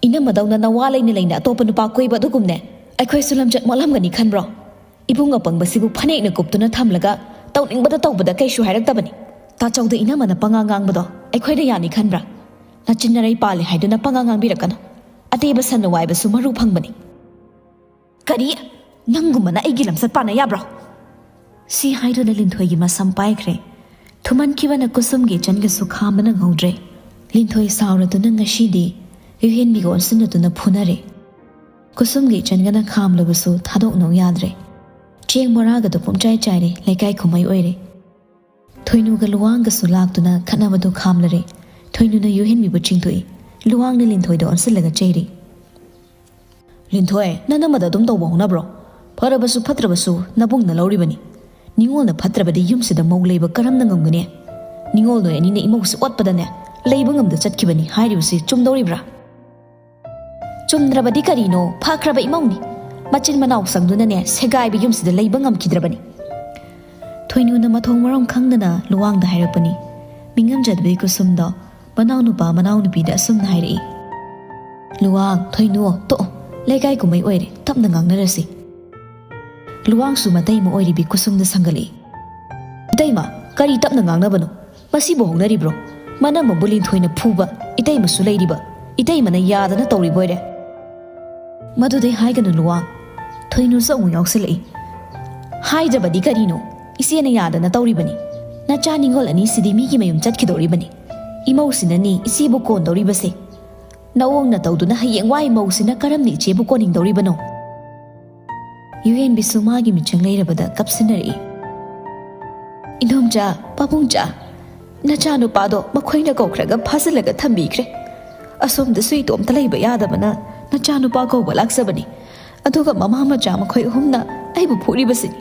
"ꯏꯅꯝꯃꯗꯧꯅ ꯅꯋꯥ ꯂꯩꯅ ꯂꯩꯅ ꯑꯇꯣꯞꯄ ꯅꯨꯄꯥ ꯀꯣꯏꯕ ꯑꯗꯨꯒꯨꯝꯅꯦ ꯑꯩꯈꯣꯏꯁꯨ ꯂꯝꯆꯠ ꯃꯣꯠꯂꯝꯒꯅꯤ ꯈꯟꯕ꯭ꯔꯣ? ꯏꯕꯨꯡ ꯑꯄꯪꯕꯁꯤꯕꯨ ꯐꯅꯦꯛꯅ ꯀꯨꯞꯇꯨꯅ ꯊꯝꯂꯒ ꯇꯧꯅꯤꯡꯕꯗ ꯇꯧꯕꯗ ꯀꯩꯁꯨ ꯍꯥꯏꯔꯛꯇꯕꯅꯤ꯫ ꯇꯥꯆꯧꯗ ꯏꯅꯝꯃꯅ ꯄꯉꯥꯡ ꯉꯥꯡꯕꯗꯣ ꯑꯩꯈꯣꯏꯗ ꯌꯥꯅꯤ ꯈꯟꯕ꯭ꯔꯥ? ꯅꯆꯤꯟ ꯅꯔꯩ ꯄꯥꯜꯂꯦ ꯍꯥꯏꯗꯨꯅ ꯄꯉꯥꯡ ꯉꯥꯡꯕꯤꯔꯛꯀꯅꯨ꯫ ꯑꯇꯦꯕ ꯁꯟꯅ ꯋꯥꯏꯕꯁꯨ ꯃꯔꯨ ꯐꯪꯕꯅꯤ꯫" "ꯀꯔꯤ? ꯅꯪꯒꯨꯝꯕꯅ ꯑꯩꯒꯤ ꯂꯝꯆꯠ ꯄꯥꯟꯅ ꯌꯥꯕ꯭ꯔꯣ?" ꯁꯤ ꯍꯥꯏꯗꯨꯅ ꯂꯤꯟꯊꯣꯏꯒꯤ ꯃꯁꯝ ꯄꯥꯏꯈ꯭ꯔꯦ꯫ ꯊꯨꯃꯟꯈꯤꯕꯅ ꯀꯨꯁꯨꯝꯒꯤ ꯏꯆꯟꯒꯁꯨ ꯈꯥꯝꯕ ꯅꯪꯍꯧꯗ꯭ꯔꯦ꯫ ꯂꯤꯟꯊꯣꯏ ꯁꯥꯎꯔꯗꯨꯅ ꯉꯁꯤꯗꯤ ꯌꯨꯍꯦꯟꯕꯤꯒ ꯑꯣꯟꯁꯤꯟꯅꯗꯨꯅ ꯐꯨꯅꯔꯦ꯫ ꯀꯨꯁꯨꯝꯒꯤ ꯏꯆꯟꯒꯅ ꯈꯥꯝꯂꯕꯁꯨ ꯊꯥꯗꯣꯛꯅꯧ ꯌꯥꯗ꯭ꯔꯦ꯫ ꯆꯦꯡ ꯕꯣꯔꯥꯒꯗꯣ ꯄꯨꯝꯆꯥꯏ ꯆꯥꯏꯔꯦ, ꯂꯩꯀꯥꯏ ꯀꯨꯝꯍꯩ ꯑꯣꯏꯔꯦ꯫ ꯊꯣꯏꯅꯨꯒ ꯂꯨꯋꯥꯡꯒꯁꯨ ꯂꯥꯛꯇꯨꯅ ꯈꯠꯅꯕꯗꯨ ꯈꯥꯝꯂꯔꯦ꯫ ꯊꯣꯏꯅꯨꯅ ꯌꯨꯍꯦꯟꯕꯤꯕꯨ ꯆꯤꯡꯊꯣꯛꯏ꯫ ꯂꯨꯋꯥꯡꯅ ꯂꯤꯟꯊꯣꯏꯗ ꯑꯣꯟꯁꯤꯜꯂꯒ ꯆꯩꯔꯤ꯫ "ꯂꯤꯟꯊꯣꯏ, ꯅꯅꯝꯃꯗ ꯑꯗꯨꯝ ꯇꯧꯕ ꯍꯧꯅꯕ꯭ꯔꯣ? ꯐꯔꯕꯁꯨ ꯐꯠꯇ꯭ꯔꯕꯁꯨ ꯅꯕꯨꯡꯅ ꯂꯧꯔꯤꯕꯅꯤ꯫ ꯅꯤꯉꯣꯜꯅ ꯐꯠꯇ꯭ꯔꯕꯗꯤ ꯌꯨꯝꯁꯤꯗ ꯃꯧ ꯂꯩꯕ ꯀꯔꯝꯅ ꯉꯝꯒꯅꯤ? ꯅꯤꯉꯣꯜ ꯅꯣꯏ ꯑꯅꯤꯅ ꯏꯃꯧꯁꯤ ꯑꯣꯠꯄꯗꯅꯦ ꯂꯩꯕ ꯉꯝꯗ ꯆꯠꯈꯤꯕꯅꯤ ꯍꯥꯏꯔꯤꯕꯁꯤ ꯆꯨꯝꯗꯧꯔꯤꯕ꯭ꯔꯥ?" "ꯆꯨꯝꯗ꯭ꯔꯕꯗꯤ ꯀꯔꯤꯅꯣ? ꯐꯈ꯭ꯔꯕ ꯏꯃꯧꯅꯤ꯫ ꯃꯆꯤꯟ ꯃꯅꯥꯎ ꯆꯪꯗꯨꯅꯅꯦ ꯁꯦꯒꯥꯏꯕ ꯌꯨꯝꯁꯤꯗ ꯂꯩꯕ ꯉꯝꯈꯤꯗ꯭ꯔꯕꯅꯤ꯫" ꯊꯣꯏꯅꯨꯅ ꯃꯊꯣꯡ ꯃꯔꯝ ꯈꯪꯗꯅ ꯂꯨꯋꯥꯡꯗ ꯍꯥꯏꯔꯛꯄꯅꯤ꯫ ꯃꯤꯉꯝꯖꯗꯕꯤ ꯀꯨꯁꯨꯝꯗꯣ ꯃꯅꯥꯎꯅꯨꯄꯥ ꯃꯅꯥꯎꯅꯨꯄꯤꯗ ꯑꯁꯨꯝꯅ ꯍꯥꯏꯔꯛꯏ꯫ "ꯂꯨꯋꯥꯡ, ꯊꯣꯏꯅꯨ, ꯇꯣꯛꯑꯣ꯫ ꯂꯩꯀꯥꯏ ꯀꯨꯝꯍꯩ ꯑꯣꯏꯔꯦ, ꯇꯞꯅ ꯉꯥꯡꯅꯔꯁꯤ꯫" ꯂꯨꯋꯥꯡꯁꯨ ꯃꯇꯩꯃ ꯑꯣꯏꯔꯤꯕꯤ ꯀꯨꯁꯨꯝꯗ ꯁꯪꯒꯠꯂꯛꯏ꯫ "ꯏꯇꯩꯃ, ꯀꯔꯤ ꯇꯞꯅ ꯉꯥꯡꯅꯕꯅꯣ? ꯃꯁꯤꯕꯨ ꯍꯧꯅꯔꯤꯕ꯭ꯔꯣ? ꯃꯅꯝꯃꯕꯨ ꯂꯤꯟꯊꯣꯏꯅ ꯐꯨꯕ, ꯏꯇꯩꯃꯁꯨ ꯂꯩꯔꯤꯕ, ꯏꯇꯩꯃꯅ ꯌꯥꯗꯅ ꯇꯧꯔꯤꯕꯣꯏꯔꯦ꯫" "ꯃꯗꯨꯗꯤ ꯍꯥꯏꯒꯅꯨ ꯂꯨꯋꯥꯡ꯫" ꯊꯣꯏꯅꯨꯁꯨ ꯑꯃꯨꯛ ꯌꯥꯎꯁꯤꯜꯂꯛꯏ꯫ "ꯍꯥꯏꯗ꯭ꯔꯕꯗꯤ ꯀꯔꯤꯅꯣ? ꯏꯆꯦꯅ ꯌꯥꯗꯅ ꯇꯧꯔꯤꯕꯅꯤ꯫ ꯅꯆꯥ ꯅꯤꯉꯣꯜ ꯑꯅꯤꯁꯤꯗꯤ ꯃꯤꯒꯤ ꯃꯌꯨꯝ ꯆꯠꯈꯤꯗꯧꯔꯤꯕꯅꯤ꯫ ꯏꯃꯧꯁꯤꯅꯅꯤ ꯏꯆꯦꯕꯨ ꯀꯣꯟꯗꯧꯔꯤꯕꯁꯦ꯫ ꯅꯑꯣꯡꯅ ꯇꯧꯗꯨꯅ ꯍꯌꯦꯡꯋꯥꯏ ꯃꯧꯁꯤꯅ ꯀꯔꯝꯅ ꯏꯆꯦꯕꯨ ꯀꯣꯟꯅꯤꯡꯗꯧꯔꯤꯕꯅꯣ?" ꯌꯨꯍꯦꯟꯕꯤꯁꯨ ꯃꯥꯒꯤ ꯃꯤꯆꯪ ꯂꯩꯔꯕꯗ ꯀꯞꯁꯤꯟꯅꯔꯛꯏ꯫ "ꯏꯟꯗꯣꯝꯆꯥ, ꯄꯥꯕꯨꯡꯆꯥ, ꯅꯆꯥꯅꯨꯄꯥꯗꯣ ꯃꯈꯣꯏꯅ ꯀꯧꯈ꯭ꯔꯒ ꯐꯥꯖꯤꯜꯂꯒ ꯊꯝꯕꯤꯈ꯭ꯔꯦ꯫ ꯑꯁꯣꯝꯗꯁꯨ ꯏꯇꯣꯝꯇ ꯂꯩꯕ ꯌꯥꯗꯕꯅ ꯅꯆꯥꯅꯨꯄꯥ ꯀꯧꯕ ꯂꯥꯛꯆꯕꯅꯤ꯫ ꯑꯗꯨꯒ ꯃꯃꯥ ꯃꯆꯥ ꯃꯈꯣꯏ ꯑꯍꯨꯝꯅ ꯑꯩꯕꯨ ꯐꯨꯔꯤꯕꯁꯤꯅꯤ꯫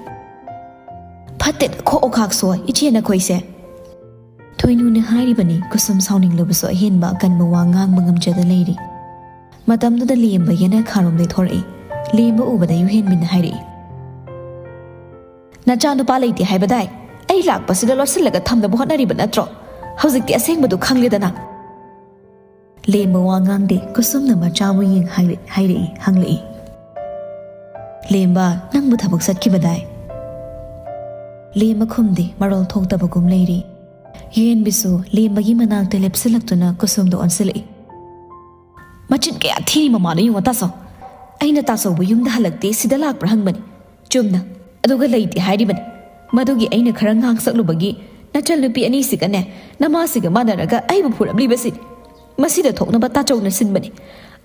ꯐꯠꯇꯦꯗ, ꯈꯣꯛꯑꯣ ꯈꯥꯛꯁꯣ, ꯏꯆꯦ ꯅꯈꯣꯏꯁꯦ꯫" ꯊꯣꯏꯅꯨꯅ ꯍꯥꯏꯔꯤꯕꯅꯤ, ꯀꯨꯁꯨꯝ ꯁꯥꯎꯅꯤꯡꯂꯕꯁꯨ ꯑꯍꯦꯟꯕ ꯑꯀꯟꯕ ꯋꯥ ꯉꯥꯡꯕ ꯉꯝꯖꯗ ꯂꯩꯔꯤ꯫ ꯃꯇꯝꯗꯨꯗ ꯂꯦꯝꯕ ꯌꯦꯅꯈꯥꯔꯣꯝꯗꯩ ꯊꯣꯔꯛꯏ꯫ ꯂꯦꯝꯕ ꯎꯕꯗ ꯌꯨꯍꯦꯟꯕꯤꯅ ꯍꯥꯏꯔꯛꯏ, "ꯅꯆꯥꯅꯨꯄꯥ ꯂꯩꯇꯦ ꯍꯥꯏꯕꯗꯥꯏ? ꯑꯩ ꯂꯥꯛꯄꯁꯤꯗ ꯂꯣꯠꯁꯤꯜꯂꯒ ꯊꯝꯅꯕ ꯍꯣꯠꯅꯔꯤꯕ ꯅꯠꯇ꯭ꯔꯣ? ꯍꯧꯖꯤꯛꯇꯤ ꯑꯁꯦꯡꯕꯗꯨ ꯈꯪꯂꯦꯗꯅ꯫ ꯂꯦꯝꯕ ꯋꯥ ꯉꯥꯡꯗꯦ꯫ ꯀꯨꯁꯨꯝꯅ ꯃꯆꯥꯕꯨ ꯌꯦꯡ ꯍꯥꯏꯔ-, ꯍꯥꯏꯔꯛꯏ, ꯍꯪꯂꯛꯏ, "ꯂꯦꯝꯕ, ꯅꯪꯕꯨ ꯊꯕꯛ ꯆꯠꯈꯤꯕꯗꯥꯏ?" ꯂꯦꯝꯕ ꯈꯨꯝꯗꯦ, ꯃꯔꯣꯜ ꯊꯣꯛꯇꯕꯒꯨꯝ ꯂꯩꯔꯤ꯫ ꯌꯨꯍꯦꯟꯕꯤꯁꯨ ꯂꯦꯝꯕꯒꯤ ꯃꯅꯥꯛꯇ ꯂꯦꯞꯁꯤꯜꯂꯛꯇꯨꯅ ꯀꯨꯁꯨꯝꯗ ꯑꯣꯟꯁꯤꯜꯂꯛꯏ꯫ "ꯃꯆꯤꯟ ꯀꯌꯥ ꯊꯤꯔꯤ ꯃꯃꯥꯗꯣ ꯌꯦꯡꯉꯣ ꯇꯥꯆꯧ꯫ ꯑꯩꯅ ꯇꯥꯆꯧꯕꯨ ꯌꯨꯝꯗ ꯍꯜꯂꯛꯇꯦ, ꯁꯤꯗ ꯂꯥꯛꯄ꯭ꯔꯥ ꯍꯪꯕꯅꯤ꯫ ꯆꯨꯝꯅ ꯑꯗꯨꯒ ꯂꯩꯇꯦ ꯍꯥꯏꯔꯤꯕꯅꯤ꯫ ꯃꯗꯨꯒꯤ ꯑꯩꯅ ꯈꯔ ꯉꯥꯡꯁꯛꯂꯨꯕꯒꯤ ꯅꯆꯜꯅꯨꯄꯤ ꯑꯅꯤꯁꯤꯒꯅꯦ ꯅꯃꯥꯁꯤꯒ ꯃꯥꯟꯅꯔꯒ ꯑꯩꯕꯨ ꯐꯨꯔꯝꯂꯤꯕꯁꯤꯅꯤ꯫ ꯃꯁꯤꯗ ꯊꯣꯛꯅꯕ ꯇꯥꯆꯧꯅ ꯁꯤꯟꯕꯅꯤ꯫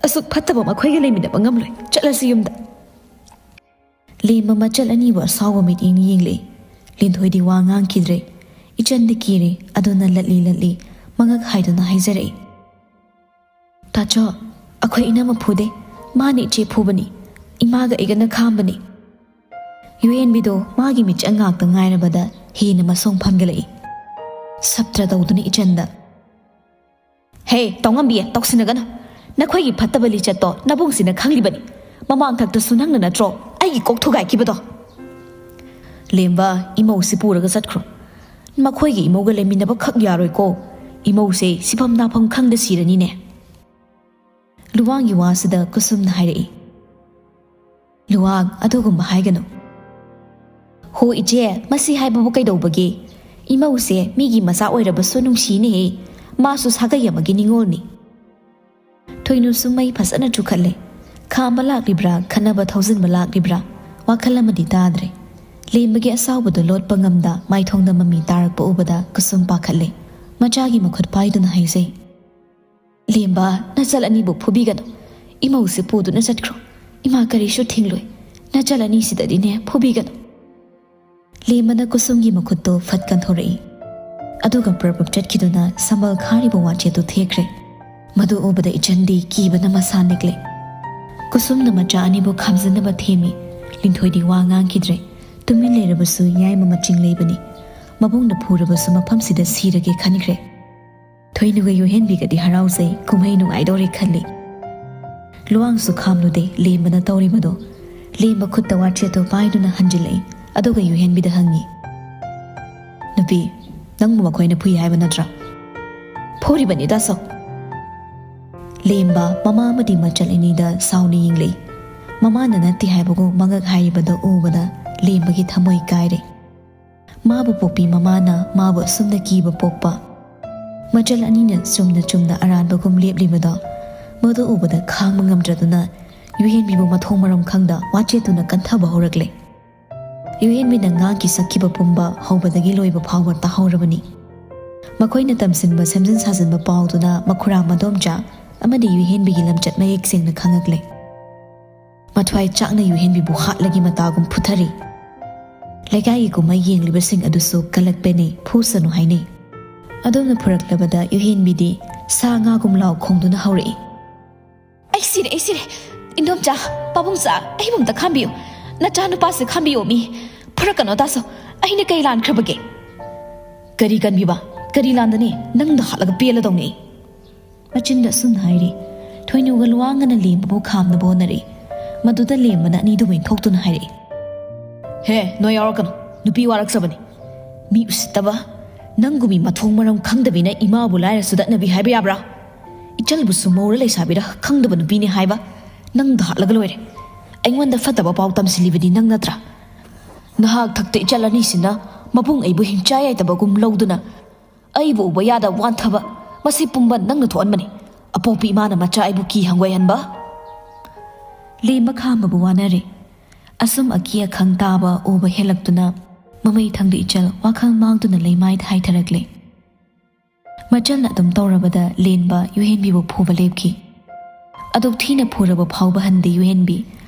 ꯑꯁꯨꯛ ꯐꯠꯇꯕ ꯃꯈꯣꯏꯒ ꯂꯩꯃꯤꯟꯅꯕ ꯉꯝꯂꯣꯏ꯫ ꯆꯠꯂꯁꯤ ꯌꯨꯝꯗ꯫" ꯂꯦꯝꯕ ꯃꯆꯜ ꯑꯅꯤꯕꯨ ꯑꯁꯥꯎꯕ ꯃꯤꯠꯌꯦꯡ ꯌꯦꯡꯂꯛꯏ꯫ ꯂꯤꯟꯊꯣꯏꯗꯤ ꯋꯥ ꯉꯥꯡꯈꯤꯗ꯭ꯔꯦ꯫ ꯏꯆꯟꯗꯤ ꯀꯤꯔꯦ꯫ ꯑꯗꯨꯅ ꯂꯠꯂꯤ ꯂꯠꯂꯤ ꯃꯉꯛ ꯍꯥꯏꯗꯨꯅ ꯍꯥꯏꯖꯔꯛꯏ, "ꯇꯥꯆꯧ, ꯑꯩꯈꯣꯏ ꯏꯅꯝꯃ ꯐꯨꯗꯦ꯫ ꯃꯥꯅ ꯏꯆꯦ ꯐꯨꯕꯅꯤ꯫ ꯏꯃꯥꯒ ꯑꯩꯒꯅ ꯈꯥꯝꯕꯅꯤ꯫" ꯌꯨꯍꯦꯟꯕꯤꯗꯣ ꯃꯥꯒꯤ ꯃꯤꯆꯪ ꯉꯥꯛꯇ ꯉꯥꯏꯔꯕꯗ ꯍꯦꯟꯅ ꯃꯁꯣꯡ ꯐꯝꯒꯠꯂꯛꯏ꯫ ꯁꯞꯇ꯭ꯔ ꯇꯧꯗꯨꯅ ꯏꯆꯟꯗ, "ꯍꯦ, ꯇꯧꯉꯝꯕꯤ, ꯇꯧꯁꯤꯟꯅꯒꯅꯨ꯫ ꯅꯈꯣꯏꯒꯤ ꯐꯠꯇꯕ ꯂꯤꯆꯠꯇꯣ ꯅꯕꯨꯡꯁꯤꯅ ꯈꯪꯂꯤꯕꯅꯤ꯫ ꯃꯃꯥꯡꯊꯛꯇꯁꯨ ꯅꯪꯅ ꯅꯠꯇ꯭ꯔꯣ ꯑꯩꯒꯤ ꯀꯣꯛ ꯊꯨꯒꯥꯏꯈꯤꯕꯗꯣ?" "ꯂꯦꯝꯕ, ꯏꯃꯧꯁꯤ ꯄꯨꯔꯒ ꯆꯠꯈ꯭ꯔꯣ꯫ ꯃꯈꯣꯏꯒꯤ ꯏꯃꯧꯒ ꯂꯩꯃꯤꯟꯅꯕ ꯈꯛ ꯌꯥꯔꯣꯏꯀꯣ꯫ ꯏꯃꯧꯁꯦ ꯁꯤꯐꯝ ꯅꯥꯐꯝ ꯈꯪꯗ ꯁꯤꯔꯅꯤꯅꯦ꯫" ꯂꯨꯋꯥꯡꯒꯤ ꯋꯥꯁꯤꯗ ꯀꯨꯁꯨꯝꯅ ꯍꯥꯏꯔꯛꯏ, "ꯂꯨꯋꯥꯡ, ꯑꯗꯨꯒꯨꯝꯕ ꯍꯥꯏꯒꯅꯨ꯫" "ꯍꯣ ꯏꯆꯦ, ꯃꯁꯤ ꯍꯥꯏꯕꯕꯨ ꯀꯩꯗꯧꯕꯒꯦ? ꯏꯃꯧꯁꯦ ꯃꯤꯒꯤ ꯃꯆꯥ ꯑꯣꯏꯔꯕꯁꯨ ꯅꯨꯡꯁꯤꯅꯦꯍꯦ꯫ ꯃꯥꯁꯨ ꯁꯥꯒꯩ ꯑꯃꯒꯤ ꯅꯤꯉꯣꯜꯅꯤ꯫" ꯊꯣꯏꯅꯨꯁꯨ ꯃꯩ ꯐꯖꯅ ꯆꯨꯈꯠꯂꯦ꯫ ꯈꯥꯝꯕ ꯂꯥꯛꯂꯤꯕ꯭ꯔꯥ, ꯈꯠꯅꯕ ꯊꯧꯖꯤꯟꯕ ꯂꯥꯛꯂꯤꯕ꯭ꯔꯥ, ꯋꯥꯈꯜ ꯑꯃꯗꯤ ꯇꯥꯗ꯭ꯔꯦ꯫ ꯂꯦꯝꯕꯒꯤ ꯑꯁꯥꯎꯕꯗꯨ ꯂꯣꯠꯄ ꯉꯝꯗ ꯃꯥꯏꯊꯣꯡꯗ ꯃꯃꯤ ꯇꯥꯔꯛꯄ ꯎꯕꯗ ꯀꯨꯁꯨꯝ ꯄꯥꯈꯠꯂꯦ꯫ ꯃꯆꯥꯒꯤ ꯃꯈꯨꯠ ꯄꯥꯏꯗꯨꯅ ꯍꯥꯏꯖꯩ, "ꯂꯦꯝꯕ, ꯅꯆꯜ ꯑꯅꯤꯕꯨ ꯐꯨꯕꯤꯒꯅꯨ꯫ ꯏꯃꯧꯁꯦ ꯄꯨꯗꯨꯅ ꯆꯠꯈ꯭ꯔꯣ꯫ ꯏꯃꯥ ꯀꯔꯤꯁꯨ ꯊꯤꯡꯂꯣꯏ꯫ ꯅꯆꯜ ꯑꯅꯤꯁꯤꯗꯗꯤꯅꯦ ꯐꯨꯕꯤꯒꯅꯨ꯫" ꯂꯦꯝꯕꯅ ꯀꯨꯁꯨꯝꯒꯤ ꯃꯈꯨꯠꯇꯨ ꯐꯠ ꯀꯟꯊꯣꯔꯛꯏ꯫ ꯑꯗꯨꯒ ꯄ꯭ꯔꯞ ꯄ꯭ꯔꯞ ꯆꯠꯈꯤꯗꯨꯅ ꯁꯝꯕꯜ ꯈꯥꯔꯤꯕ ꯋꯥꯆꯦꯠꯇꯨ ꯊꯦꯛꯈ꯭ꯔꯦ꯫ ꯃꯗꯨ ꯎꯕꯗ ꯏꯆꯟꯗꯤ ꯀꯤꯕꯅ ꯃꯁꯥ ꯅꯤꯛꯂꯦ꯫ ꯀꯨꯁꯨꯝꯅ ꯃꯆꯥ ꯑꯅꯤꯕꯨ ꯈꯥꯝꯖꯤꯟꯅꯕ ꯊꯦꯝꯃꯤ꯫ ꯂꯤꯟꯊꯣꯏꯗꯤ ꯋꯥ ꯉꯥꯡꯈꯤꯗ꯭ꯔꯦ꯫ ꯇꯨꯃꯤꯟ ꯂꯩꯔꯕꯁꯨ ꯌꯥꯏꯃ ꯃꯆꯤꯡ ꯂꯩꯕꯅꯤ꯫ ꯃꯕꯨꯡꯅ ꯐꯨꯔꯕꯁꯨ ꯃꯐꯝꯁꯤꯗ ꯁꯤꯔꯒꯦ ꯈꯟꯈ꯭ꯔꯦ꯫ ꯊꯣꯏꯅꯨꯒ ꯌꯨꯍꯦꯟꯕꯤꯒꯗꯤ ꯍꯔꯥꯎꯖꯩ, ꯀꯨꯝꯍꯩ ꯅꯨꯡꯉꯥꯏꯗꯧꯔꯦ ꯈꯜꯂꯤ꯫ ꯂꯨꯋꯥꯡꯁꯨ ꯈꯥꯝꯂꯨꯗꯦ ꯂꯦꯝꯕꯅ ꯇꯧꯔꯤꯕꯗꯣ꯫ ꯂꯦꯝꯕ ꯈꯨꯠꯇ ꯋꯥꯆꯦꯠꯇꯣ ꯄꯥꯏꯗꯨꯅ ꯍꯟꯖꯤꯜꯂꯛꯏ, ꯑꯗꯨꯒ ꯌꯨꯍꯦꯟꯕꯤꯗ ꯍꯪꯉꯤ, "ꯅꯨꯄꯤ, ꯅꯪꯕꯨ ꯃꯈꯣꯏꯅ ꯐꯨꯏ ꯍꯥꯏꯕ ꯅꯠꯇ꯭ꯔꯥ? ꯇꯧꯔꯤꯕꯅꯤ ꯗꯥꯁꯣ꯫ ꯂꯦꯝꯕ ꯃꯃꯥ ꯑꯃꯗꯤ ꯃꯆꯜ ꯑꯅꯤꯗ ꯁꯥꯎꯅ ꯌꯦꯡꯂꯛꯏ꯫ ꯃꯃꯥꯅ ꯅꯠꯇꯦ ꯍꯥꯏꯕꯒꯨꯝ ꯃꯉꯛ ꯍꯥꯏꯔꯤꯕꯗꯣ ꯎꯕꯗ ꯂꯦꯝꯕꯒꯤ ꯊꯃꯣꯏ ꯀꯥꯏꯔꯦ꯫ ꯃꯥꯕꯨ ꯄꯣꯛꯄꯤ ꯃꯃꯥꯅ ꯃꯥꯕꯨ ꯑꯁꯨꯝꯅ ꯀꯤꯕ ꯄꯣꯛꯄ꯫ ꯃꯆꯜ ꯑꯅꯤꯅ ꯆꯨꯝꯅ ꯆꯨꯝꯅ ꯑꯔꯥꯟꯕꯒꯨꯝ ꯂꯦꯞꯂꯤꯕꯗꯣ, ꯃꯗꯨ ꯎꯕꯗ ꯈꯥꯡꯕ ꯉꯝꯗ꯭ꯔꯗꯨꯅ ꯌꯨꯍꯦꯟꯕꯤꯕꯨ ꯃꯊꯣꯡ ꯃꯔꯝ ꯈꯪꯗ ꯋꯥꯆꯦꯠꯇꯨꯅ ꯀꯟꯊꯕ ꯍꯧꯔꯛꯂꯦ꯫ ꯌꯨꯍꯦꯟꯕꯤꯅ ꯉꯥꯒꯤ ꯁꯛꯈꯤꯕ ꯄꯨꯝꯕ ꯍꯧꯕꯗꯒꯤ ꯂꯣꯏꯕ ꯐꯥꯎꯕ ꯇꯥꯍꯧꯔꯕꯅꯤ꯫ ꯃꯈꯣꯏꯅ ꯇꯝꯁꯤꯟꯕ ꯁꯦꯝꯖꯤꯟ ꯁꯥꯖꯤꯟꯕ ꯄꯥꯎꯗꯨꯅ ꯃꯈꯨꯔꯥ ꯃꯗꯣꯝꯆꯥ ꯑꯃꯗꯤ ꯌꯨꯍꯦꯟꯕꯤꯒꯤ ꯂꯝꯆꯠ ꯃꯌꯦꯛ ꯁꯦꯡꯅ ꯈꯪꯉꯛꯂꯦ꯫ ꯃꯊ꯭ꯋꯥꯏ ꯆꯥꯛꯅ ꯌꯨꯍꯦꯟꯕꯤꯕꯨ ꯍꯥꯠꯂꯒꯤ ꯃꯇꯥꯒꯨꯝ ꯐꯨꯊꯔꯤ꯫ ꯂꯩꯀꯥꯏꯒꯤ ꯀꯨꯝꯍꯩ ꯌꯦꯡꯂꯤꯕꯁꯤꯡ ꯑꯗꯨꯁꯨ ꯀꯂꯛꯄꯦꯅꯩ, ꯐꯨꯁꯅꯨ ꯍꯥꯏꯅꯩ꯫ ꯑꯗꯣꯝꯅ ꯐꯨꯔꯛꯂꯕꯗ ꯌꯨꯍꯦꯟꯕꯤꯗꯤ ꯁꯥ ꯉꯥꯒꯨꯝ ꯂꯥꯎ ꯈꯣꯡꯗꯨꯅ ꯍꯧꯔꯛꯏ꯫ "ꯑꯩ ꯁꯤꯔꯦ, ꯑꯩ ꯁꯤꯔꯦ! ꯏꯟꯗꯣꯝꯆꯥ, ꯄꯥꯕꯨꯡꯆꯥ, ꯑꯩꯕꯨ ꯑꯝꯇ ꯈꯥꯝꯕꯤꯌꯨ꯫ ꯅꯆꯥ ꯅꯨꯄꯥꯁꯦ ꯈꯥꯝꯕꯤꯌꯣ ꯃꯤ꯫ ꯐꯨꯔꯛꯀꯅꯣ ꯗꯥꯁꯣ꯫ ꯑꯩꯅ ꯀꯩ ꯂꯥꯟꯈ꯭ꯔꯕꯒꯦ?" "ꯀꯔꯤ ꯀꯟꯕꯤꯕ? ꯀꯔꯤ ꯂꯥꯟꯗꯅꯤ? ꯅꯪꯗ ꯍꯥꯠꯂꯒ ꯄꯦꯜꯂꯗꯧꯅꯤ ꯑꯩ꯫" ꯃꯆꯤꯟꯗ ꯑꯁꯨꯝꯅ ꯍꯥꯏꯔꯤ꯫ ꯊꯣꯏꯅꯨꯒ ꯂꯨꯋꯥꯡꯒꯅ ꯂꯦꯝꯕꯕꯨ ꯈꯥꯝꯅꯕ ꯍꯣꯠꯅꯔꯤ꯫ ꯃꯗꯨꯗ ꯂꯦꯝꯕꯅ ꯑꯅꯤꯗꯨꯕꯨ ꯏꯟꯊꯣꯛꯇꯨꯅ ꯍꯥꯏꯔꯛꯏ꯫ "ꯍꯦ, ꯅꯣꯏ ꯌꯥꯎꯔꯛꯀꯅꯨ꯫ ꯅꯨꯄꯤ ꯋꯥꯔꯛꯆꯕꯅꯤ꯫ ꯃꯤ ꯎꯁꯤꯠꯇꯕ꯫ ꯅꯪꯒꯨꯝꯃꯤ ꯃꯊꯣꯡ ꯃꯔꯝ ꯈꯪꯗꯕꯤꯅ ꯏꯃꯥꯕꯨ ꯂꯥꯏꯔ ꯁꯨꯗꯠꯅꯕꯤ ꯍꯥꯏꯕ ꯌꯥꯕ꯭ꯔꯥ? ꯏꯆꯜꯕꯨꯁꯨ ꯃꯧꯔ ꯂꯩꯁꯥꯕꯤꯔ ꯈꯪꯗꯕ ꯅꯨꯄꯤꯅꯤ ꯍꯥꯏꯕ꯫ ꯅꯪꯗ ꯍꯥꯠꯂꯒ ꯂꯣꯏꯔꯦ꯫ ꯑꯩꯉꯣꯟꯗ ꯐꯠꯇꯕ ꯄꯥꯎ ꯇꯝꯁꯤꯜꯂꯤꯕꯗꯤ ꯅꯪ ꯅꯠꯇ꯭ꯔꯥ? ꯅꯍꯥꯛ ꯊꯛꯇ ꯏꯆꯜ ꯑꯅꯤꯁꯤꯅ ꯃꯕꯨꯡ ꯑꯩꯕꯨ ꯍꯤꯡꯆꯥ ꯌꯥꯏꯗꯕꯒꯨꯝ ꯂꯧꯗꯨꯅ ꯑꯩꯕꯨ ꯎꯕ ꯌꯥꯗ ꯋꯥꯟꯊꯕ ꯃꯁꯤ ꯄꯨꯝꯕ ꯅꯪꯅ ꯊꯣꯛꯍꯟꯕꯅꯤ꯫ ꯑꯄꯣꯛꯄꯤ ꯏꯃꯥꯅ ꯃꯆꯥ ꯑꯩꯕꯨ ꯀꯤ ꯍꯪꯒꯣꯏꯍꯟꯕ꯫" ꯂꯦꯝꯕ ꯈꯥꯝꯕꯕꯨ ꯋꯥꯅꯔꯦ꯫ ꯑꯁꯨꯝ ꯑꯀꯤ ꯑꯈꯪ ꯇꯥꯕ ꯎꯕ ꯍꯦꯜꯂꯛꯇꯨꯅ ꯃꯃꯩ ꯊꯪꯗ ꯏꯆꯜ ꯋꯥꯈꯜ ꯃꯥꯡꯗꯨꯅ ꯂꯩꯃꯥꯏꯗ ꯍꯥꯏꯊꯔꯛꯂꯦ꯫ ꯃꯆꯜꯅ ꯑꯗꯨꯝ ꯇꯧꯔꯕꯗ ꯂꯦꯟꯕ ꯌꯨꯍꯦꯟꯕꯤꯕꯨ ꯐꯨꯕ ꯂꯦꯞꯈꯤ꯫ ꯑꯗꯨꯛ ꯊꯤꯅ ꯐꯨꯔꯕ ꯐꯥꯎꯕ ꯍꯟꯗꯦ ꯌꯨꯍꯦꯟꯕꯤ꯫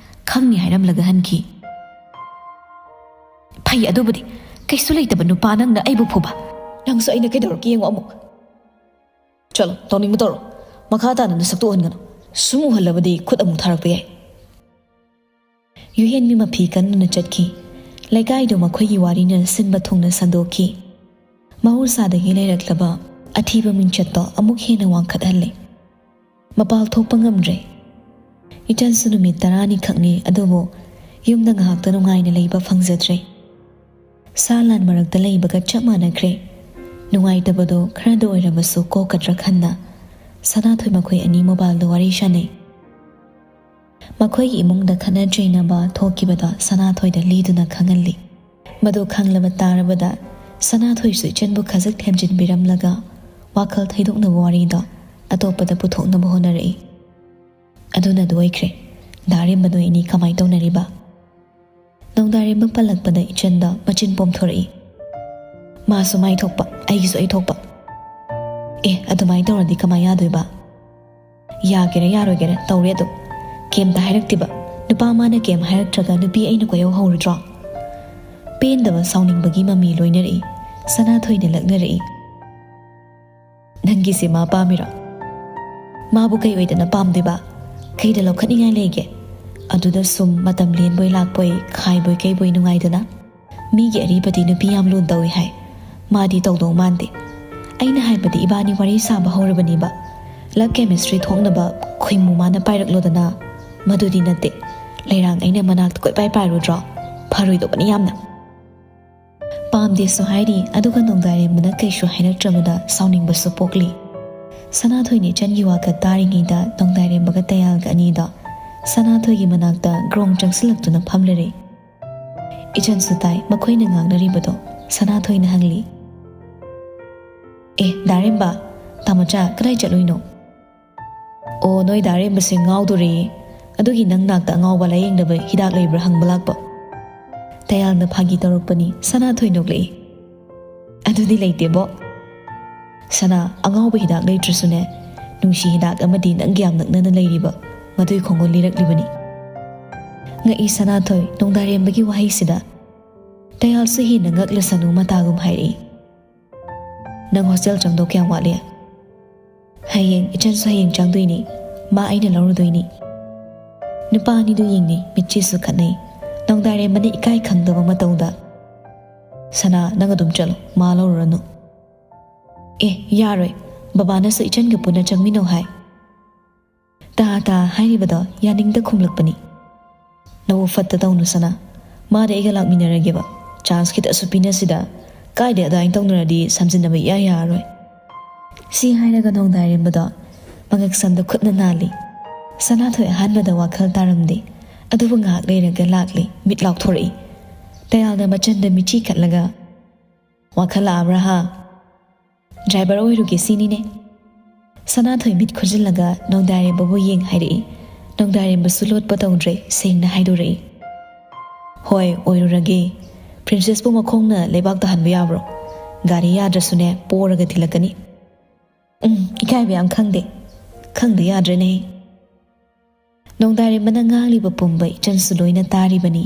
ꯈꯪꯅꯤ ꯍꯥꯏꯔꯝꯂꯒ ꯍꯟꯈꯤ꯫ "ꯐꯩ ꯑꯗꯨꯕꯨꯗꯤ, ꯀꯩꯁꯨ ꯂꯩꯇꯕ ꯅꯨꯄꯥ ꯅꯪꯅ ꯑꯩꯕꯨ ꯐꯨꯕ꯫ ꯅꯪꯁꯨ ꯑꯩꯅ ꯀꯩꯗꯧꯔꯛꯀꯦ ꯌꯦꯡꯉꯣ ꯑꯃꯨꯛ꯫ ꯆꯠꯂꯣ, ꯇꯧꯅꯤꯡꯕ ꯇꯧꯔꯣ꯫ ꯃꯈꯥ ꯇꯥꯅ ꯅꯁꯛꯇꯣ ꯎꯍꯟꯒꯅꯨ꯫ ꯁꯨꯝ ꯎꯍꯜꯂꯕꯗꯤ ꯈꯨꯠ ꯑꯃꯨꯛ ꯊꯥꯔꯛꯄ ꯌꯥꯏ꯫" ꯌꯨꯍꯦꯟꯕꯤ ꯃꯐꯤ ꯀꯟꯗꯨꯅ ꯆꯠꯈꯤ꯫ ꯂꯩꯀꯥꯏꯗꯨ ꯃꯈꯣꯏꯒꯤ ꯋꯥꯔꯤꯅ ꯁꯤꯟꯕ ꯊꯨꯡꯅ ꯁꯟꯗꯣꯛꯈꯤ꯫ ꯃꯍꯧꯁꯥꯗꯒꯤ ꯂꯩꯔꯛꯂꯕ ꯑꯊꯤꯕ ꯃꯤꯡꯆꯠꯇꯣ ꯑꯃꯨꯛ ꯍꯦꯟꯅ ꯋꯥꯡꯈꯠꯍꯜꯂꯦ꯫ ꯃꯄꯥꯜ ꯊꯣꯛꯄ ꯉꯝꯗ꯭ꯔꯦ꯫ ꯏꯆꯜꯁꯨ ꯅꯨꯃꯤꯠ ꯇꯔꯥꯅꯤ ꯈꯛꯅꯤ, ꯑꯗꯨꯕꯨ ꯌꯨꯝꯗ ꯉꯥꯏꯍꯥꯛꯇ ꯅꯨꯡꯉꯥꯏꯅ ꯂꯩꯕ ꯐꯪꯖꯗ꯭ꯔꯦ꯫ ꯁꯥ ꯂꯥꯟ ꯃꯔꯛꯇ ꯂꯩꯕꯒ ꯆꯞ ꯃꯥꯟꯅꯈ꯭ꯔꯦ꯫ ꯅꯨꯡꯉꯥꯏꯇꯕꯗꯣ ꯈꯔꯗ ꯑꯣꯏꯔꯕꯁꯨ ꯀꯣꯛꯀꯗ꯭ꯔꯥ ꯈꯟꯅ ꯁꯅꯥꯊꯣꯏ ꯃꯈꯣꯏ ꯑꯅꯤ ꯃꯣꯕꯥꯏꯜꯗ ꯋꯥꯔꯤ ꯁꯥꯟꯅꯩ꯫ ꯃꯈꯣꯏꯒꯤ ꯏꯃꯨꯡꯗ ꯈꯠꯅ ꯆꯩꯅꯕ ꯊꯣꯛꯈꯤꯕꯗ ꯁꯅꯥꯊꯣꯏꯗ ꯂꯤꯗꯨꯅ ꯈꯪꯍꯜꯂꯤ꯫ ꯃꯗꯨ ꯈꯪꯂꯕ ꯇꯥꯔꯕꯗ ꯁꯅꯥꯊꯣꯏꯁꯨ ꯏꯆꯟꯕꯨ ꯈꯖꯤꯛ ꯊꯦꯝꯖꯤꯟꯕꯤꯔꯝꯂꯒ ꯋꯥꯈꯜ ꯊꯩꯗꯣꯛꯅꯕ ꯋꯥꯔꯤꯗꯣ ꯑꯇꯣꯞꯄꯗ ꯄꯨꯊꯣꯛꯅꯕ ꯍꯣꯠꯅꯔꯛꯏ꯫ ꯑꯗꯨꯅ ꯑꯗꯨ ꯑꯣꯏꯈ꯭ꯔꯦ꯫ ꯗꯥꯔꯦꯝꯕ ꯅꯣꯏ ꯑꯅꯤ ꯀꯃꯥꯏ ꯇꯧꯅꯔꯤꯕ? ꯅꯣꯡꯗꯥꯔꯦꯝꯕ ꯄꯜꯂꯛꯄꯗ ꯏꯆꯟꯗ ꯃꯆꯤꯟ ꯄꯣꯝꯊꯣꯔꯛꯏ꯫ ꯃꯥꯁꯨ ꯃꯥꯏ ꯊꯣꯛꯄ, ꯑꯩꯒꯤꯁꯨ ꯑꯩ ꯊꯣꯛꯄ꯫ ꯑꯦ, ꯑꯗꯨꯃꯥꯏꯅ ꯇꯧꯔꯗꯤ ꯀꯃꯥꯏ ꯌꯥꯗꯣꯏꯕ? ꯌꯥꯒꯦꯔꯥ ꯌꯥꯔꯣꯏꯒꯦꯔꯥ ꯇꯧꯔꯦ ꯑꯗꯨꯝ꯫ ꯀꯩꯝꯇ ꯍꯥꯏꯔꯛꯇꯦꯕ꯫ ꯅꯨꯄꯥ ꯃꯥꯅ ꯀꯩꯝ ꯍꯥꯏꯔꯛꯇ꯭ꯔꯒ ꯅꯨꯄꯤ ꯑꯩꯅ ꯀꯣꯏꯍꯧ ꯍꯧꯔꯨꯗ꯭ꯔꯣ? ꯄꯦꯟꯗꯕ ꯁꯥꯎꯅꯤꯡꯕꯒꯤ ꯃꯃꯤ ꯂꯣꯏꯅꯔꯛꯏ꯫ ꯁꯅꯥꯊꯣꯏꯅ ꯂꯛꯅꯔꯛꯏ꯫ ꯅꯪꯒꯤꯁꯦ ꯃꯥ ꯄꯥꯝꯃꯤꯔꯣ? ꯃꯥꯕꯨ ꯀꯩ ꯑꯣꯏꯗꯅ ꯄꯥꯝꯗꯣꯏꯕ? ꯀꯩꯗ ꯂꯧꯈꯠꯅꯤꯡꯉꯥꯏ ꯂꯩꯒꯦ? ꯑꯗꯨꯗ ꯁꯨꯝ ꯃꯇꯝ ꯂꯦꯟꯕꯣꯏ ꯂꯥꯛꯄꯣꯏ, ꯈꯥꯏꯕꯣꯏ ꯀꯩꯕꯣꯏ ꯅꯨꯡꯉꯥꯏꯗꯅ꯫ ꯃꯤꯒꯤ ꯑꯔꯤꯕꯗꯤ ꯅꯨꯄꯤ ꯌꯥꯝ ꯂꯨꯅ ꯇꯧꯏ ꯍꯥꯏ꯫ ꯃꯥꯗꯤ ꯇꯧꯗꯧ ꯃꯥꯟꯗꯦ꯫ ꯑꯩꯅ ꯍꯥꯏꯕꯗꯤ ꯏꯕꯥꯅꯤ ꯋꯥꯔꯤ ꯁꯥꯕ ꯍꯧꯔꯕꯅꯦꯕ꯫ Love chemistry ꯊꯣꯛꯅꯕ ꯈꯣꯏꯃꯨ ꯃꯥꯅ ꯄꯥꯏꯔꯛꯂꯣꯗꯅ꯫ ꯃꯗꯨꯗꯤ ꯅꯠꯇꯦ꯫ ꯂꯩꯔꯥꯡ ꯑꯩꯅ ꯃꯅꯥꯛꯇ ꯀꯣꯏꯄꯥꯏ ꯄꯥꯏꯔꯨꯗ꯭ꯔꯣ? ꯐꯔꯣꯏꯗꯧꯕꯅꯤ ꯌꯥꯝꯅ꯫ ꯄꯥꯝꯗꯦꯁꯨ ꯍꯥꯏꯔꯤ, ꯑꯗꯨꯒ ꯅꯣꯡꯗꯥꯔꯦꯝꯕꯅ ꯀꯩꯁꯨ ꯍꯥꯏꯔꯛꯇ꯭ꯔꯕꯗ ꯁꯥꯎꯅꯤꯡꯕꯁꯨ ꯄꯣꯛꯂꯤ꯫ ꯁꯅꯥꯊꯣꯏꯅ ꯏꯆꯟꯒꯤ ꯋꯥꯀꯠ ꯇꯥꯔꯤꯉꯩꯗ ꯅꯣꯡꯗꯥꯔꯦꯝꯕꯒ ꯇꯌꯥꯜꯒ ꯑꯅꯤꯗꯣ ꯁꯅꯥꯊꯣꯏꯒꯤ ꯃꯅꯥꯛꯇ ꯒ꯭ꯔꯣꯡ ꯆꯪꯁꯤꯜꯂꯛꯇꯨꯅ ꯐꯝꯂꯔꯦ꯫ ꯏꯆꯟꯁꯨ ꯇꯥꯏ ꯃꯈꯣꯏꯅ ꯉꯥꯡꯅꯔꯤꯕꯗꯣ꯫ ꯁꯅꯥꯊꯣꯏꯅ ꯍꯪꯂꯤ, "ꯑꯦ, ꯗꯥꯔꯦꯝꯕ, ꯇꯥꯃꯣꯆꯥ, ꯀꯗꯥꯏ ꯆꯠꯂꯨꯏꯅꯣ?" "ꯑꯣ, ꯅꯣꯏ ꯗꯥꯔꯦꯝꯕꯁꯦ ꯉꯥꯎꯗꯣꯔꯦꯌꯦ꯫ ꯑꯗꯨꯒꯤ ꯅꯪ ꯅꯥꯛꯇ ꯑꯉꯥꯎꯕ ꯂꯥꯌꯦꯡꯅꯕ ꯍꯤꯗꯥꯛ ꯂꯩꯕ꯭ꯔꯥ ꯍꯪꯕ ꯂꯥꯛꯄ꯫" ꯇꯌꯥꯜꯅ ꯐꯥꯒꯤ ꯇꯧꯔꯛꯄꯅꯤ꯫ ꯁꯅꯥꯊꯣꯏ ꯅꯣꯛꯂꯛꯏ꯫ "ꯑꯗꯨꯗꯤ ꯂꯩꯇꯦꯕꯣ꯫ ꯁꯅꯥ, ꯑꯉꯥꯎꯕ ꯍꯤꯗꯥꯛ ꯂꯩꯇ꯭ꯔꯁꯨꯅꯦ, ꯅꯨꯡꯁꯤ ꯍꯤꯗꯥꯛ ꯑꯃꯗꯤ ꯅꯪꯒꯤ ꯌꯥꯝ ꯅꯛꯅꯅ ꯂꯩꯔꯤꯕ ꯃꯗꯨꯏ ꯈꯣꯡꯒꯨꯜ ꯂꯤꯔꯛꯂꯤꯕꯅꯤ꯫" ꯉꯛꯏ ꯁꯅꯥꯊꯣꯏ ꯅꯣꯡꯗꯥꯔꯦꯝꯕꯒꯤ ꯋꯥꯍꯩꯁꯤꯗ꯫ ꯇꯌꯥꯜꯁꯨ ꯍꯦꯟꯅ ꯉꯛꯂꯁꯅꯨ ꯃꯇꯥꯒꯨꯝ ꯍꯥꯏꯔꯛꯏ꯫ "ꯅꯪ ꯍꯣꯁꯇꯦꯜ ꯆꯪꯗꯧ ꯀꯌꯥꯝ ꯋꯥꯠꯂꯤ?" "ꯍꯌꯦꯡ, ꯏꯆꯟꯁꯨ ꯍꯌꯦꯡ ꯆꯪꯗꯣꯏꯅꯤ꯫ ꯃꯥ ꯑꯩꯅ ꯂꯧꯔꯨꯗꯣꯏꯅꯤ꯫" ꯅꯨꯄꯥ ꯑꯅꯤꯗꯨ ꯌꯦꯡꯅꯩ, ꯃꯤꯠꯆꯤꯁꯨ ꯈꯠꯅꯩ꯫ ꯅꯣꯡꯗꯥꯔꯦꯝꯕꯅ ꯏꯀꯥꯏ ꯈꯪꯗꯕ ꯃꯇꯧꯗ, "ꯁꯅꯥ, ꯅꯪ ꯑꯗꯨꯝ ꯆꯠꯂꯣ, ꯃꯥ ꯂꯧꯔꯨꯔꯅꯨ꯫" "ꯑꯦ, ꯌꯥꯔꯣꯏ, ꯕꯕꯥꯅꯁꯨ ꯏꯆꯟꯒ ꯄꯨꯟꯅ ꯆꯪꯃꯤꯟꯅꯧ ꯍꯥꯏ꯫" "ꯇꯥ ꯇꯥ" ꯍꯥꯏꯔꯤꯕꯗꯣ ꯌꯥꯅꯤꯡꯗ ꯈꯨꯝꯂꯛꯄꯅꯤ꯫ "ꯅꯕꯨꯛ ꯐꯠꯇ ꯇꯧꯅꯨ ꯁꯅꯥ, ꯃꯥꯗꯤ ꯑꯩꯒ ꯂꯥꯛꯃꯤꯟꯅꯔꯒꯦꯕ꯫ ꯆꯥꯟꯁ ꯈꯤꯇꯁꯨ ꯄꯤꯅꯁꯤꯗ, "ꯀꯥꯏꯗꯩ, ꯑꯗꯨꯃꯥꯏꯅ ꯇꯧꯅꯔꯗꯤ ꯁꯝꯖꯤꯟꯅꯕ ꯏꯌꯥ ꯌꯥꯔꯔꯣꯏ"꯫ ꯁꯤ ꯍꯥꯏꯔꯒ ꯅꯣꯡꯗꯥꯏꯔꯦꯝꯕꯗꯣ ꯃꯉꯛ ꯁꯝꯗ ꯈꯨꯠꯅ ꯅꯥꯜꯂꯤ꯫ ꯁꯅꯥꯊꯣꯏ ꯑꯍꯥꯟꯕꯗ ꯋꯥꯈꯜ ꯇꯥꯔꯝꯗꯦ, ꯑꯗꯨꯕꯨ ꯉꯥꯏꯍꯥꯛ ꯂꯩꯔꯒ ꯂꯥꯛꯂꯦ, ꯃꯤꯠ ꯂꯥꯎꯊꯣꯔꯛꯏ꯫ ꯇꯌꯥꯜꯅ ꯃꯆꯟꯗ ꯃꯤꯠꯆꯤ ꯈꯠꯂꯒ, "ꯋꯥꯈꯜ ꯂꯥꯛꯑꯕ꯭ꯔꯥ ꯍꯥ? ꯗ꯭ꯔꯥꯏꯚꯔ ꯑꯣꯏꯔꯨꯒꯦ ꯁꯤꯅꯤꯅꯦ"꯫ ꯁꯅꯥꯊꯣꯏ ꯃꯤꯠ ꯈꯨꯖꯤꯜꯂꯒ ꯅꯣꯡꯗꯥꯏꯔꯦꯝꯕꯕꯨ ꯌꯦꯡ ꯍꯥꯏꯔꯛꯏ꯫ ꯅꯣꯡꯗꯥꯏꯔꯦꯝꯕꯁꯨ ꯂꯣꯠꯄ ꯇꯧꯗ꯭ꯔꯦ, ꯁꯦꯡꯅ ꯍꯥꯏꯗꯣꯔꯛꯏ꯫ "ꯍꯣꯏ, ꯑꯣꯏꯔꯨꯔꯒꯦ꯫ ꯄ꯭ꯔꯤꯟꯁꯦꯁꯄꯨ ꯃꯈꯣꯡꯅ ꯂꯩꯕꯥꯛ ꯇꯥꯍꯟꯕ ꯌꯥꯕ꯭ꯔꯣ? ꯒꯥꯔꯤ ꯌꯥꯗ꯭ꯔꯁꯨꯅꯦ, ꯄꯣꯔꯒ ꯊꯤꯜꯂꯛꯀꯅꯤ"꯫ "ꯎꯝ, ꯏꯀꯥꯏꯕ ꯌꯥꯝ ꯈꯪꯗꯦ꯫ ꯈꯪꯗ ꯌꯥꯗ꯭ꯔꯦꯅꯦ"꯫ ꯅꯣꯡꯗꯥꯏꯔꯦꯝꯕꯅ ꯉꯥꯡꯂꯤꯕ ꯄꯨꯝꯕ ꯏꯆꯟꯁꯨ ꯂꯣꯏꯅ ꯇꯥꯔꯤꯕꯅꯤ꯫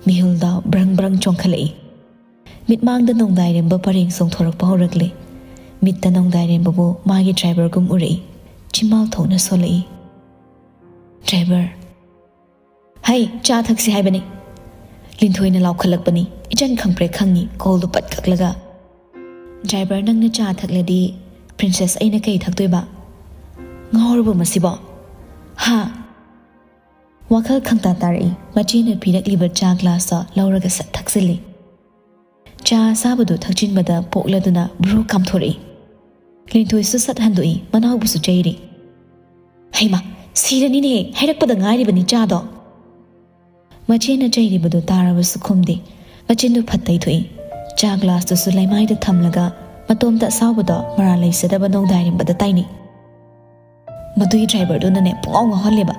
ꯃꯤꯍꯨꯜꯗ ꯕ꯭ꯔꯪ ꯕ꯭ꯔꯪ ꯆꯣꯡꯈꯠꯂꯛꯏ꯫ ꯃꯤꯠꯃꯥꯡꯗ ꯅꯣꯡꯗꯥꯏꯔꯦꯝꯕ ꯄꯔꯦꯡ ꯆꯣꯡꯊꯣꯔꯛꯄ ꯍꯧꯔꯛꯂꯦ꯫ ꯃꯤꯠꯇ ꯅꯣꯡꯗꯥꯏꯔꯦꯝꯕꯕꯨ ꯃꯥꯒꯤ ꯗ꯭ꯔꯥꯏꯚꯔꯒꯨꯝ ꯎꯔꯛꯏ꯫ ꯆꯤꯝꯕꯥꯜ ꯊꯣꯛꯅ ꯁꯣꯜꯂꯛꯏ꯫ "ꯗ꯭ꯔꯥꯏꯚꯔ"꯫ "ꯍꯩ, ꯆꯥ ꯊꯛꯁꯤ ꯍꯥꯏꯕꯅꯤ"꯫ ꯂꯤꯟꯊꯣꯏꯅ ꯂꯥꯎꯈꯠꯂꯛꯄꯅꯤ꯫ ꯏꯆꯟ ꯈꯪꯄ꯭ꯔꯦꯛ ꯈꯪꯉꯤ, ꯀꯣꯜꯗꯨ ꯄꯠ ꯀꯛꯂꯒ꯫ "ꯗ꯭ꯔꯥꯏꯚꯔ, ꯅꯪꯅ ꯆꯥ ꯊꯛꯂꯗꯤ ꯄ꯭ꯔꯤꯟꯁꯦꯁ ꯑꯩꯅ ꯀꯩ ꯊꯛꯇꯣꯏꯕ? ꯉꯥꯎꯔꯕ ꯃꯁꯤꯕꯣ? ꯍꯥ?" ꯋꯥꯈꯜ ꯈꯪꯇꯥ ꯇꯥꯔꯛꯏ꯫ ꯃꯆꯦꯅ ꯄꯤꯔꯛꯂꯤꯕ ꯆꯥ ꯒ꯭ꯂꯥꯁꯇꯣ ꯂꯧꯔꯒ ꯁꯠ ꯊꯛꯆꯤꯜꯂꯤ꯫ ꯆꯥ ꯑꯁꯥꯕꯗꯨ ꯊꯛꯆꯤꯟꯕꯗ ꯄꯣꯛꯂꯗꯨꯅ ꯕ꯭ꯔꯨ ꯀꯥꯝꯊꯣꯔꯛꯏ꯫ ꯂꯤꯟꯊꯣꯏꯁꯨ ꯁꯠ ꯍꯟꯗꯣꯛꯏ, ꯃꯅꯥꯎꯕꯨꯁꯨ ꯆꯩꯔꯤ꯫ "ꯍꯩꯃꯥ, ꯁꯤꯔꯅꯤꯅꯦ, ꯍꯩꯔꯛꯄꯗ ꯉꯥꯏꯔꯤꯕꯅꯤ ꯆꯥꯗꯣ"꯫ ꯃꯆꯦꯅ ꯆꯩꯔꯤꯕꯗꯨ ꯇꯥꯔꯕꯁꯨ ꯈꯨꯝꯗꯦ꯫ ꯃꯆꯤꯟꯗꯨ ꯐꯠ ꯇꯩꯊꯣꯛꯏ꯫ ꯆꯥ ꯒ꯭ꯂꯥꯁꯇꯨꯁꯨ ꯂꯩꯃꯥꯏꯗ ꯊꯝꯂꯒ ꯃꯇꯣꯝꯇ ꯑꯁꯥꯎꯕꯗꯣ ꯃꯔꯥꯜ ꯂꯩꯖꯗꯕ ꯅꯣꯡꯗꯥꯏꯔꯦꯝꯕꯗ ꯇꯥꯏꯅꯩ꯫ "ꯃꯗꯨꯒꯤ ꯗ꯭ꯔꯥꯏꯚꯔꯗꯨꯅꯅꯦ ꯄꯨꯡꯉꯥꯎ ꯉꯥꯎꯍꯜꯂꯦꯕ꯫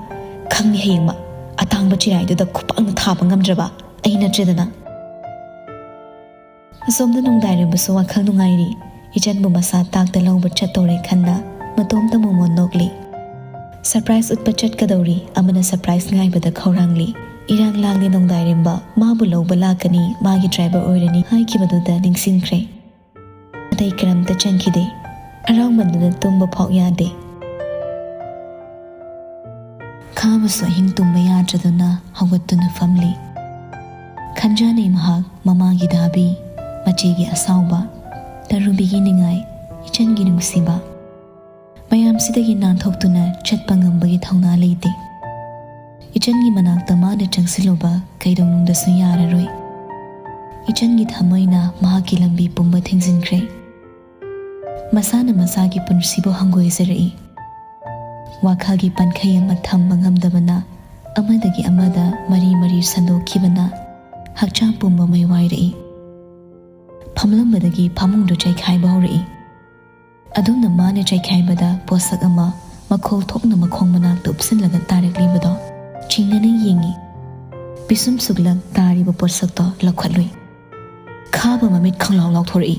ꯈꯪꯉꯤ ꯍꯌꯦꯡꯃꯛ꯫ ꯑꯇꯥꯡꯕ ꯆꯤꯔꯥꯏꯗꯨꯗ ꯈꯨꯄꯥꯛꯅ ꯊꯥꯕ ꯉꯝꯗ꯭ꯔꯕ ꯑꯩ ꯅꯠꯇ꯭ꯔꯦꯗꯅ"꯫ ꯑꯁꯣꯝꯗ ꯅꯣꯡꯗꯥꯏꯔꯦꯝꯕꯁꯨ ꯋꯥꯈꯜ ꯅꯨꯡꯉꯥꯏꯔꯤ꯫ ꯏꯆꯟꯕꯨ ꯃꯁꯥ ꯇꯥꯛꯇ ꯂꯧꯕ ꯆꯠꯇꯧꯔꯦ ꯈꯟꯅ ꯃꯇꯣꯝꯇ ꯃꯣꯃꯣꯟ ꯅꯣꯛꯂꯤ꯫ ꯁꯔꯄ꯭ꯔꯥꯏꯖ ꯎꯠꯄ ꯆꯠꯀꯗꯧꯔꯤ, ꯑꯃꯅ ꯁꯔꯄ꯭ꯔꯥꯏꯖ ꯉꯥꯏꯕꯗ ꯈꯧꯔꯥꯡꯂꯤ꯫ ꯏꯔꯥꯡ ꯂꯥꯡꯂꯤ ꯅꯣꯡꯗꯥꯏꯔꯦꯝꯕ, ꯃꯥꯕꯨ ꯂꯧꯕ ꯂꯥꯛꯀꯅꯤ, ꯃꯥꯒꯤ ꯗ꯭ꯔꯥꯏꯚꯔ ꯑꯣꯏꯔꯅꯤ ꯍꯥꯏꯈꯤꯕꯗꯨꯗ ꯅꯤꯡꯁꯤꯡꯈ꯭ꯔꯦ꯫ ꯑꯇꯩ ꯀꯔꯝꯇ ꯆꯪꯈꯤꯗꯦ꯫ ꯍꯔꯥꯎꯃꯟꯗꯅ ꯇꯨꯝꯕ ꯐꯥꯎ ꯌꯥꯗꯦ꯫ ꯈꯥꯕꯁꯨ ꯑꯍꯤꯡ ꯇꯨꯝꯕ ꯌꯥꯗ꯭ꯔꯗꯨꯅ ꯍꯧꯒꯠꯇꯨꯅ ꯐꯝꯂꯤ꯫ ꯈꯟꯖꯥꯅꯩ ꯃꯍꯥꯛ ꯃꯃꯥꯒꯤ ꯗꯥꯕꯤ, ꯃꯆꯦꯒꯤ ꯑꯁꯥꯎꯕ, ꯇꯔꯨꯕꯤꯒꯤ ꯅꯤꯡꯉꯥꯏ, ꯏꯆꯟꯒꯤ ꯅꯨꯡꯁꯤꯕ꯫ ꯃꯌꯥꯝꯁꯤꯗꯒꯤ ꯅꯥꯟꯊꯣꯛꯇꯨꯅ ꯆꯠꯄ ꯉꯝꯕꯒꯤ ꯊꯧꯅꯥ ꯂꯩꯇꯦ꯫ ꯏꯆꯟꯒꯤ ꯃꯅꯥꯛꯇ ꯃꯥꯅ ꯆꯪꯁꯤꯜꯂꯨꯕ ꯀꯩꯗꯧꯅꯨꯡꯗꯁꯨ ꯌꯥꯔꯔꯣꯏ꯫ ꯆꯟꯒꯤ ꯊꯃꯣꯏꯅ ꯃꯍꯥꯛꯀꯤ ꯂꯝꯕꯤ ꯄꯨꯝꯕ ꯊꯤꯡꯖꯤꯟꯈ꯭ꯔꯦ꯫ ꯃꯁꯥꯅ ꯃꯁꯥꯒꯤ ꯄꯨꯟꯁꯤꯕꯨ ꯍꯪꯒꯣꯏꯖꯔꯛꯏ꯫ ꯋꯥꯈꯜꯒꯤ ꯄꯟꯈꯩ ꯑꯃ ꯊꯝꯕ ꯉꯝꯗꯕꯅ ꯑꯃꯗꯒꯤ ꯑꯃꯗ ꯃꯔꯤ ꯃꯔꯤ ꯁꯟꯗꯣꯛꯈꯤꯕꯅ ꯍꯛꯆꯥꯡ ꯄꯨꯝꯕ ꯃꯩ ꯋꯥꯏꯔꯛꯏ꯫ ꯐꯝꯂꯝꯕꯗꯒꯤ ꯐꯃꯨꯡꯗꯨ ꯆꯩꯈꯥꯏꯕ ꯍꯧꯔꯛꯏ꯫ ꯑꯗꯨꯝꯅ ꯃꯥꯅ ꯆꯩꯈꯥꯏꯕꯗ ꯄꯣꯠꯁꯛ ꯑꯃ ꯃꯈꯣꯜ ꯊꯣꯛꯅ ꯃꯈꯣꯡ ꯃꯅꯥꯛꯇ ꯎꯞꯁꯤꯜꯂꯒ ꯇꯥꯔꯛꯂꯤꯕꯗꯣ ꯆꯤꯡꯅꯅ ꯌꯦꯡꯏ꯫ ꯄꯤꯁꯨꯝ ꯁꯨꯛꯂꯛ ꯇꯥꯔꯤꯕ ꯄꯣꯠꯁꯛꯇꯣ ꯂꯧꯈꯠꯂꯨꯏ꯫ ꯈꯥꯕ ꯃꯃꯤꯠ ꯈꯪꯂꯥꯎ ꯂꯥꯎꯊꯣꯔꯛꯏ꯫